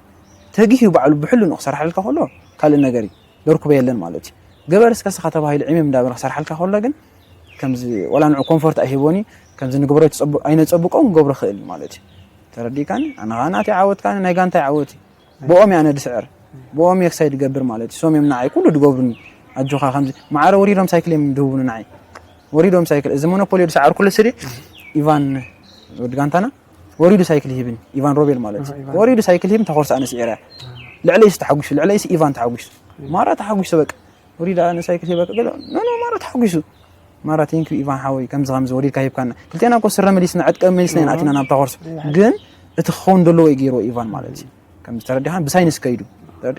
ተጊሁ ባዕሉ ብሕልኑ ክሰርሓልካ ከሎ ካልእ ነገር እዩ። ደርኩበ የለን ማለት እዩ። ገበር እስከ ስኻ ተባሂሉ ዕሜም እንዳበለ ክሰርሓልካ ከሎ ግን ከምዚ ወላ ንዑ ኮንፎርት ኣይሂቦኒ ከምዚ ንግበሮ ኣይነፀብቆን ክገብሮ ክእል ማለት እዩ። ተረዲእካኒ? ኣነ ኸዓ ናተይ ዓወት ከኣ ናይ ጋንታይ ዓወት እዩ። ብኦም እየ ኣነ ድስዕር። ብኦም እየ ክሳይ ድገብር ማለት እዩ። ሶም እዮም ንዓይ ኩሉ ድገብሩኒ። ኣጆኻ ከምዚ ማዕረ ወሪዶም ሳይክል እዮም ድህቡኒ ንዓይ። ወሪዶም ሳይክል እዚ ሞኖፖሊ ድሰዓርኩሉ ስዲ ኢቫን ወዲ ጋንታና ወሪዱ ሳይክል ይህብን ኢቫን ሮቤል ማለት እዩ። ወሪዱ ሳይክል ይህብን ተኾርሳ ኣነ ስዒረ። ልዕለይስ ተሓጒሱ ልዕለይስ ኢቫን ተሓጒሱ ማራ ተሓጒሱ በቃ ወሪዳ ኣነ ሳይክል ይህበ ገለ ኖ ኖ ማራ ተሓጒሱ ማራ ቴንክ ዩ ኢቫን ሓወይ ከምዚ ከምዚ ወሪድካ ሂብካና ክልቴና እኮ ስረ መሊስና ዕጥቀ መሊስና ኢና ኣቲና ናብ ተኾርሶ ግን እቲ ክኸውን ዘለዎ እዩ ገይርዎ ኢቫን ማለት እዩ። ከም ዝተረዲኻን ብሳይንስ ከይዱ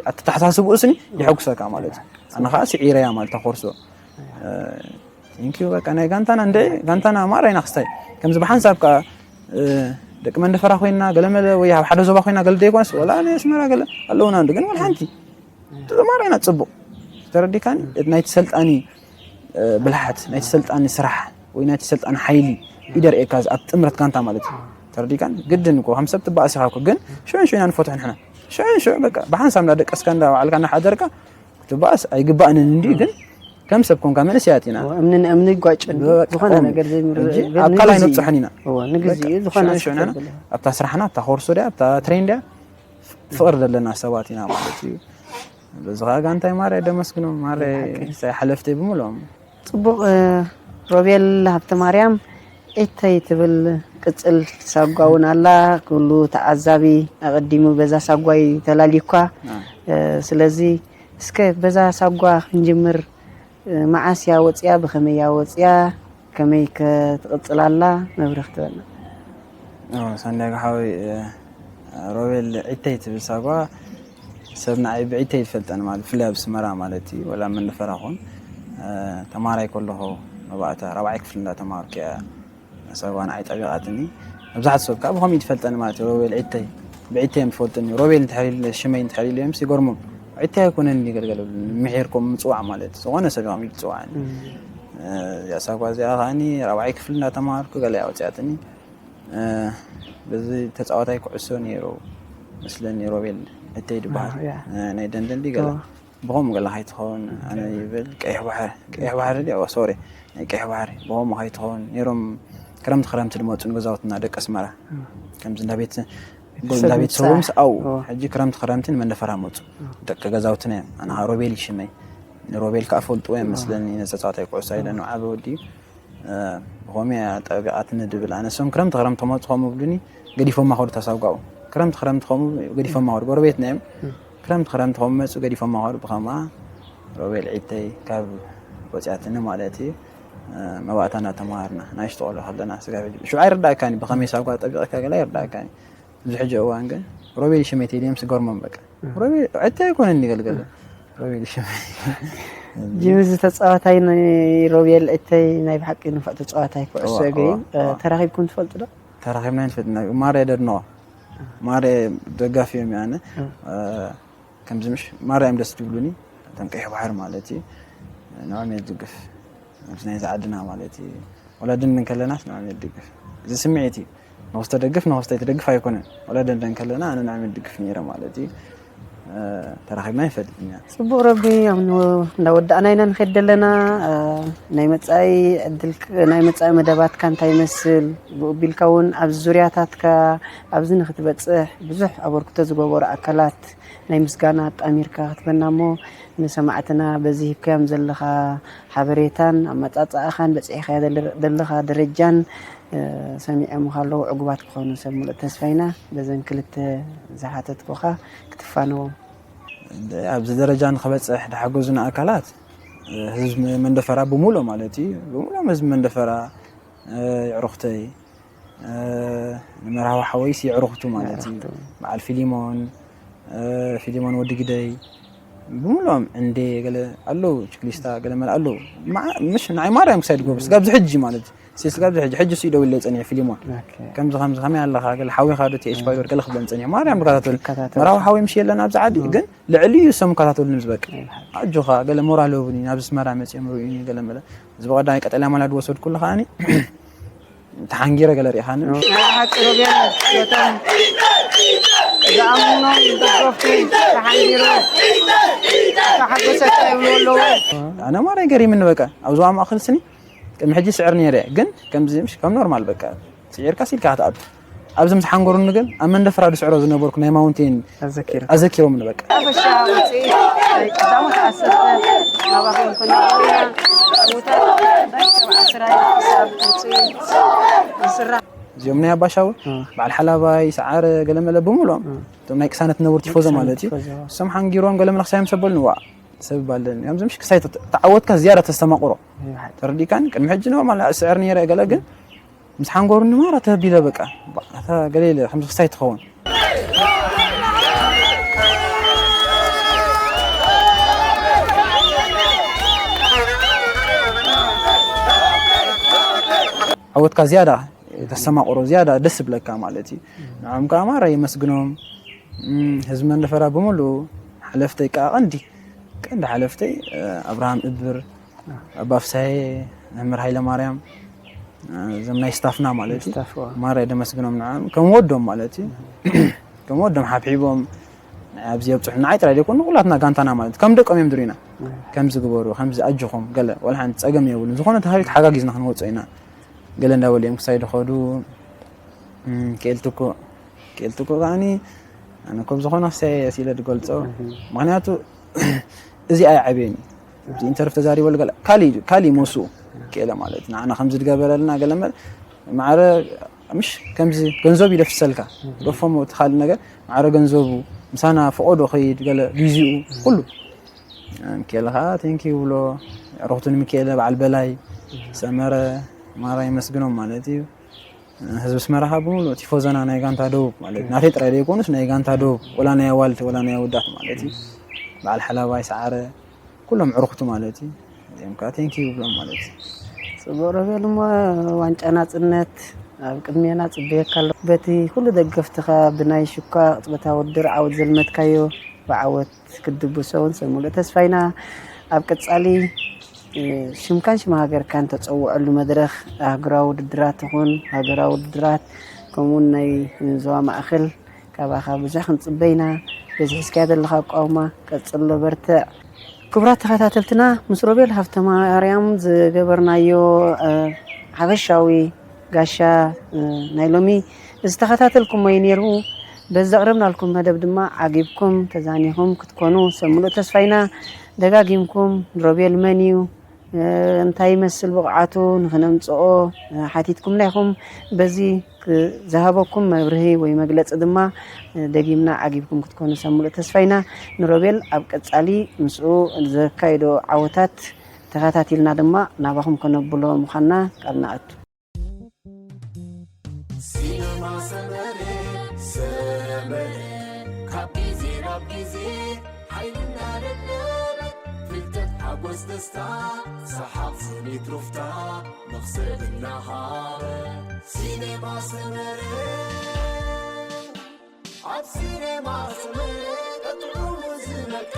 ኣተተሓሳስብኡ ስኒ የሐጉሰካ ማለት እዩ። ኣነ ከዓ ስዒረያ ማለት ተኾርሶ ቴንክ ዩ በቃ ናይ ጋንታና እንደ ጋንታና ማራ ኢና ክስታይ ከምዚ ብሓንሳብ ከዓ ደቂ መንደፈራ ኮይና ገለመለ ወይ ኣብ ሓደ ዞባ ኮይና ገለ ዘይኮነስ ወላ ናይ ኣስመራ ገለ ኣለውና እንዱ ግን ወላ ሓንቲ ማራ ኢና ፅቡቅ ተረዲካኒ ናይቲ ሰልጣኒ ብልሓት ናይቲ ሰልጣኒ ስራሕ ወይ ናይቲ ሰልጣኒ ሓይሊ ይደርእየካ ኣብ ጥምረት ጋንታ ማለት እዩ። ተረዲካኒ ግድን እኮ ከም ሰብ ትበኣስ ኢኻ እኮ ግን ሽዑን ሽዑ ኢና ንፈትሖ ንሕና ሽዑን ሽዑ በቃ ብሓንሳብ እንዳደቀስካ እንዳባዕልካ እንዳሓደርካ ክትበኣስ ኣይግባእንን እንዲ ግን ከም ሰብ ኮንካ መንእሰያት ኢና እምንን እምኒ ይጓጭ ዝኾነ ነገር ዘይምር ኣካል ኣይነብፅሖን ኢና ንግዜ ዝኾነ ኣብታ ስራሕና ኣብታ ኮርሶ ድያ ኣብታ ትሬን ድያ ፍቕሪ ዘለና ሰባት ኢና ማለት እዩ። በዚ ከዓ ጋንታይ ማርያ ደመስግኖም ማርያ ሓለፍተይ ብምሎም ጽቡቕ። ሮቤል ሃብተማርያም፣ ዒተይ ትብል ቅጽል ሳጓ እውን ኣላ። ኩሉ ተዓዛቢ ኣቐዲሙ በዛ ሳጓ እዩ ተላልዩኳ። ስለዚ እስከ በዛ ሳጓ ክንጅምር፣ መዓስ እያ ወጽያ፣ ብኸመይ እያ ወጽያ፣ ከመይ ከ ትቕጽል ኣላ፣ መብርህ ክትበልና። ሰንዳጋ ሓወይ፣ ሮቤል ዒተይ ትብል ሳጓ ሰብ ንዓይ ብዒተይ ይፈልጠኒ ማለት ብፍላይ ኣብ ኣስመራ ማለት እዩ ወላ መንደፈራ ኹን ተማሃራይ ከለኹ መባእታ ራብዓይ ክፍሊ እንዳተማሃርኩ እያ ሳጓ ንዓይ ጠቢቓትኒ። መብዛሕትኡ ሰብ ከዓ ብኸምኡ እዩ ትፈልጠኒ ማለት እዩ ሮቤል ዒተይ ብዒተይ እዮም ትፈልጥኒ ሮቤል እንድሕር ኢለ ሽመይ እንድሕር ኢለዮም ይገርሞም። ዒተይ ኣይኮነን ይገልገሉ ምሒርኩም ምፅዋዕ ማለት ዝኾነ ሰብ ይኸም ይፅዋዕኒ። እዚኣ ሳጓ እዚኣ ከዓኒ ራብዓይ ክፍሊ እንዳተማሃርኩ ገለ እያ ወፅያትኒ። በዚ ተፃዋታይ ኩዕሶ ነይሩ መስለኒ ሮቤል እተይ ድበሃል ናይ ደንደን ድዩ ገለ ብኸምኡ ገለ ከይትኸውን ኣነ ይብል ቀይሕ ባሕሪ ቀይሕ ባሕሪ ድዩ ሶሪ ናይ ቀይሕ ባሕሪ ብኸምኡ ከይትኸውን ነይሮም። ክረምቲ ክረምቲ ድመፁ ንገዛውትና ደቂ ኣስመራ ከምዚ እንዳ ቤት እንዳ ቤተሰቦም ምስ ኣው ሕጂ ክረምቲ ክረምቲ ንመንደፈራ መፁ። ደቂ ገዛውትና እዮም ኣነ ሮቤል ይሽመይ ንሮቤል ከዓ ፈልጥዎ እዮም መስለኒ ነዚ ተፃዋታይ ኩዕሶ ኢለ ንዓበ ወዲ እዩ ብኸምኡ እያ ጠቢቓትኒ ድብል ኣነ እሶም ክረምቲ ክረምቲ መፁ ከም ብሉኒ ገዲፎማ ከዱ ተሳጓኡ ክረምቲ ክረምቲ ከም ገዲፎማ ከዱ ጎረቤትና እዮም ክረምቲ ክረምቲ ከም መፁ ገዲፎማ ከዱ ብኸምኣ ሮቤል ዒተይ ካብ ወፅያትኒ ማለት እዩ። መባእታ እናተምሃርና ናይ ሽተቆሎ ከለና ስጋ ሽዑ ኣይርዳእካኒ ብኸመይ ሳጓ ጠቢቕካ ገለ ኣይርዳእካኒ። ኣብዚ ሕጂ እዋን ግን ሮቤል ሽመይ ተይልዮም ስገርሞም በቃ ሮቤል ዕተ ኣይኮነን ይገልገለ ሮቤል ሽመይ ጅምዚ ተፃዋታይ ናይ ሮቤል እተይ ናይ ብሓቂ ንፉዕ ተፃዋታይ ኩዕሶ እግሪ ተራኺብኩም ትፈልጡ ዶ? ተራኺብና ንፈልጥ ማርያ ደድንቖ ማርያ ደጋፊ እዮም ኣነ ከምዚ ምሽ ማርያ እዮም ደስ ዝብሉኒ እቶም ቀይሕ ባሕሪ ማለት እዩ ንዖም እየ ዝድግፍ ኣብዚ ናይዚ ዓድና ማለት እዩ ወላ ድንድን ከለናስ ንዖም እየ ዝድግፍ እዚ ስምዒት እዩ ንኽስተ ደግፍ ንኽስተ ትደግፍ ኣይኮነን ወላ ደንደን ከለና ኣነ ንዓመት ድግፍ ነይረ ማለት እዩ ተራኺብና ይፈልጥኛ ጽቡቕ ረቢ እንዳወዳእና ኢና ንኸድ ዘለና ናይ መጻኢ ዕድል ናይ መጻኢ መደባትካ እንታይ ይመስል ብኡ ቢልካ እውን ኣብዚ ዙርያታትካ ኣብዚ ንክትበጽሕ ብዙሕ ኣበርክቶ ዝገበሩ ኣካላት ናይ ምስጋና ኣጣሚርካ ክትበና እሞ ንሰማዕትና በዚ ሂብካዮም ዘለኻ ሓበሬታን ኣመጻጽኣኻን በጺሕካዮ ዘለኻ ደረጃን ሰሚዖም ከለዉ ዕጉባት ክኾኑ ሰብ ሙሉእ ተስፋ ኢና። በዘን ክልተ ዝሓተትኩኻ ክትፋነዎም። ኣብዚ ደረጃ ንኽበፅሕ ዝሓገዙና ኣካላት ህዝቢ መንደፈራ ብምሉእ ማለት እዩ። ብምሉኦም ህዝቢ መንደፈራ የዕሩኽተይ ንመርሃዊ ሓወይስ የዕሩኽቱ ማለት እዩ። በዓል ፊሊሞን ፊሊሞን ወዲ ግደይ ብምሉኦም እንዴ ገለ ኣለዉ ችክሊስታ ገለ መለ ኣለዉ ምሽ ንዓይ ማርያም ክሳይ ድገብር ስጋብ ዝሕጂ ማለት እዩ ሲስካ ኣብዚ ሕጂ ሕጂ እሱ ይደውል ጸኒሑ ፊልሞን ከምዚ ከምዚ ከመይ ኣለኻ ገለ ሓዊኻ ዶ ቲኤች ፋይበር ገለ ክብለን ጸኒሑ ማርያም ብከታተል ይከታተል። መራዊ ሓዊ ምሽ የለን ኣብዚ ዓዲ ግን ልዕሊ እዩ እሶም ከታተሉ ንዝበቅ ኣጆኻ ገለ ሞራል ህቡኒ ናብ ኣስመራ መጽኦም ርእዩኒ ገለ መለ እዚ በቐዳማይ ቀጠልያ ማልያ ዝወሰድኩሉ ከዓኒ ተሓንጊረ ገለ ርኢኻኒ ናይ ሓቂ ሮቤል በቶም ዝኣምኖም ደገፍቱ ተሓንጊሩ ተሓጎሰካ ይብሉ ኣለዉ። ኣነ ማርያም ገሪምኒ በቃ ኣብ ዞባ ማእኸል ስኒ ቅድሚ ሕጂ ስዕር ነይረ ግን ከምዚ ምሽ ከም ኖርማል በቃ ስዒርካ ሲልካ ክትኣቱ ኣብዚ ምስ ሓንጎሩኒ ግን ኣብ መንደፈራ ዝስዕሮ ዝነበርኩ ናይ ማውንቴን ኣዘኪሩ ኣዘኪሮምኒ በቃ ሓፈሻ ውፅኢት ናይ ቀዳሞት ዓሰርተ ናባኹም ክንርኢ ኢና። ዕዉታት ናይ ሰብ ዓስራይ ክሳብ ውፅኢት ዝስራሕ እዚኦም ናይ ኣባሻው በዓል ሓላባይ ሰዓረ ገለመለ ብምሎም እቶም ናይ ቅሳነት ነበሩ ቲፎዞ ማለት እዩ እሶም ሓንጊሮም ገለመለ ክሳዮም ሰበሉኒ ዋ ሰብ ባለን ከምዚ ምሽ ክሳይ ተዓወትካ ዝያዳ ተስተማቕሮ ተረዲካን ቅድሚ ሕጂ ኖርማል ስዕር ነይረ ገለ ግን ምስ ሓንጎሩኒ ማራ ተቢለ በቃ እታ ገለ ኢለ ከምዚ ክሳይ ትኸውን ዓወትካ ዝያዳ ተስተማቕሮ ዝያዳ ደስ ዝብለካ ማለት እዩ ንዕም ከዓ ማራ የመስግኖም ህዝቢ መንደፈራ ብምሉ ሓለፍተይ ከዓ ቀንዲ ቀንዲ ሓለፍተይ ኣብርሃም እብር ኣባ ፍሳሄ መምህር ሃይለ ማርያም እዞም ናይ ስታፍና ማለት እዩ ስታፍ፣ ዋው። ማራ የደመስግኖም ንዓም ከም ወዶም ማለት እዩ ከም ወዶም ሓብሒቦም ኣብዚ የብፅሑ ንዓይ ጥራይ ዘይኮኑ ኩላትና ጋንታና ማለት ከም ደቆም እዮም ድሪና ከምዚ ግበሩ ከምዚ ኣጆኹም ገለ ወላ ሓንቲ ፀገም የብሉን ዝኾነ ተሃሪት ሓጋጊዝና ክንወፅኦ ኢና ገለ እንዳበሉ እዮም ክሳይ ድኸዱ ክኤልትኮ ክኤልትኮ ከዓኒ ኣነ ከም ዝኾነ ክሳይ ሲለ ድገልፆ ምክንያቱ እዚ ኣይዓብየን እዩ እዚ ኢንተርፍ ተዛሪበሉ ገለ ካሊ ካሊ ሞሱ ክእለ ማለት ንዓና ከምዚ ድገበረልና ገለ መለ ማዕረ ምሽ ከምዚ ገንዘብ ይደፍሰልካ ደፎሞ እቲ ካልእ ነገር ማዕረ ገንዘቡ ምሳና ፈቆዶ ከይድ ገለ ግዚኡ ኩሉ ሚካኤል ከዓ ቴንኪ ይብሎ ረክቱን ሚካኤል በዓል በላይ ሰመረ ማራ ይመስግኖም ማለት እዩ ህዝቢ ኣስመራ ከዓ ብምሉእ ቲፎዘና ናይ ጋንታ ደቡብ ማለት እዩ ናተይ ጥራይ ዘይኮኑስ ናይ ጋንታ ደቡብ ወላ ናይ ኣዋልድ ወላ ናይ ኣወዳት ማለት እዩ በዓል ሓላባይ ሰዓረ ኩሎም ዕርክቱ ማለት እዩ እዚኦም ከዓ ቴንኪ ይብሎም ማለት እዩ ፅቡቅ ረቤል እሞ ዋንጫ ናፅነት ኣብ ቅድሜና ፅበየካ ኣሎ በቲ ኩሉ ደገፍትኻ ብናይ ሽኳ ቅፅበታ ውድድር ዓወት ዘልመትካዮ ብዓወት ክትድብሶ እውን ሰብ ሙሉእ ተስፋ ኢና ኣብ ቀፃሊ ሽምካን ሽም ሃገርካን ተፀውዐሉ መድረኽ ኣህጉራዊ ውድድራት ይኹን ሃገራዊ ውድድራት ከምኡውን ናይ ዞባ ማእኸል ካባኻ ብዙሕ ክንፅበ ኢና በዚ ሒዝካዮ ዘለኻ ኣቋውማ ቀፅሎ በርትዕ ክቡራት ተኸታተልትና ምስ ሮቤል ሃፍተማርያም ዝገበርናዮ ሓፈሻዊ ጋሻ ናይ ሎሚ ዝተኸታተልኩሞ እዩ ነይሩ በዚ ዘቕረብናልኩም መደብ ድማ ዓጊብኩም ተዛኒኹም ክትኮኑ ሰብ ሙሉእ ተስፋ ኢና ደጋጊምኩም ሮቤል መን እዩ እንታይ ይመስል ብቕዓቱ ንኽነምፅኦ ሓቲትኩምና ኢኹም በዚ ዝሃበኩም መብርሂ ወይ መግለፂ ድማ ደጊምና ዓጊብኩም ክትኮኑ ሰብ ሙሉእ ተስፋ ኢና ንሮቤል ኣብ ቀፃሊ ምስኡ ዘካየዶ ዓወታት ተኸታቲልና ድማ ናባኹም ከነብሎ ምዃንና ቃል ንኣቱ ሲኒማ ሰመረ ሰመረ ካብ ግዜ ናብ ግዜ ሓይልና ደለበ ፍልጠት ሓጎስ ደስታ ሰሓቕ ስኒት ሩፍታ መኽሰብ እናሃበ ሲኒማ ሰመረ ኣብ ሲኒማ ሰመረ ቀጥዑ ዝነቀ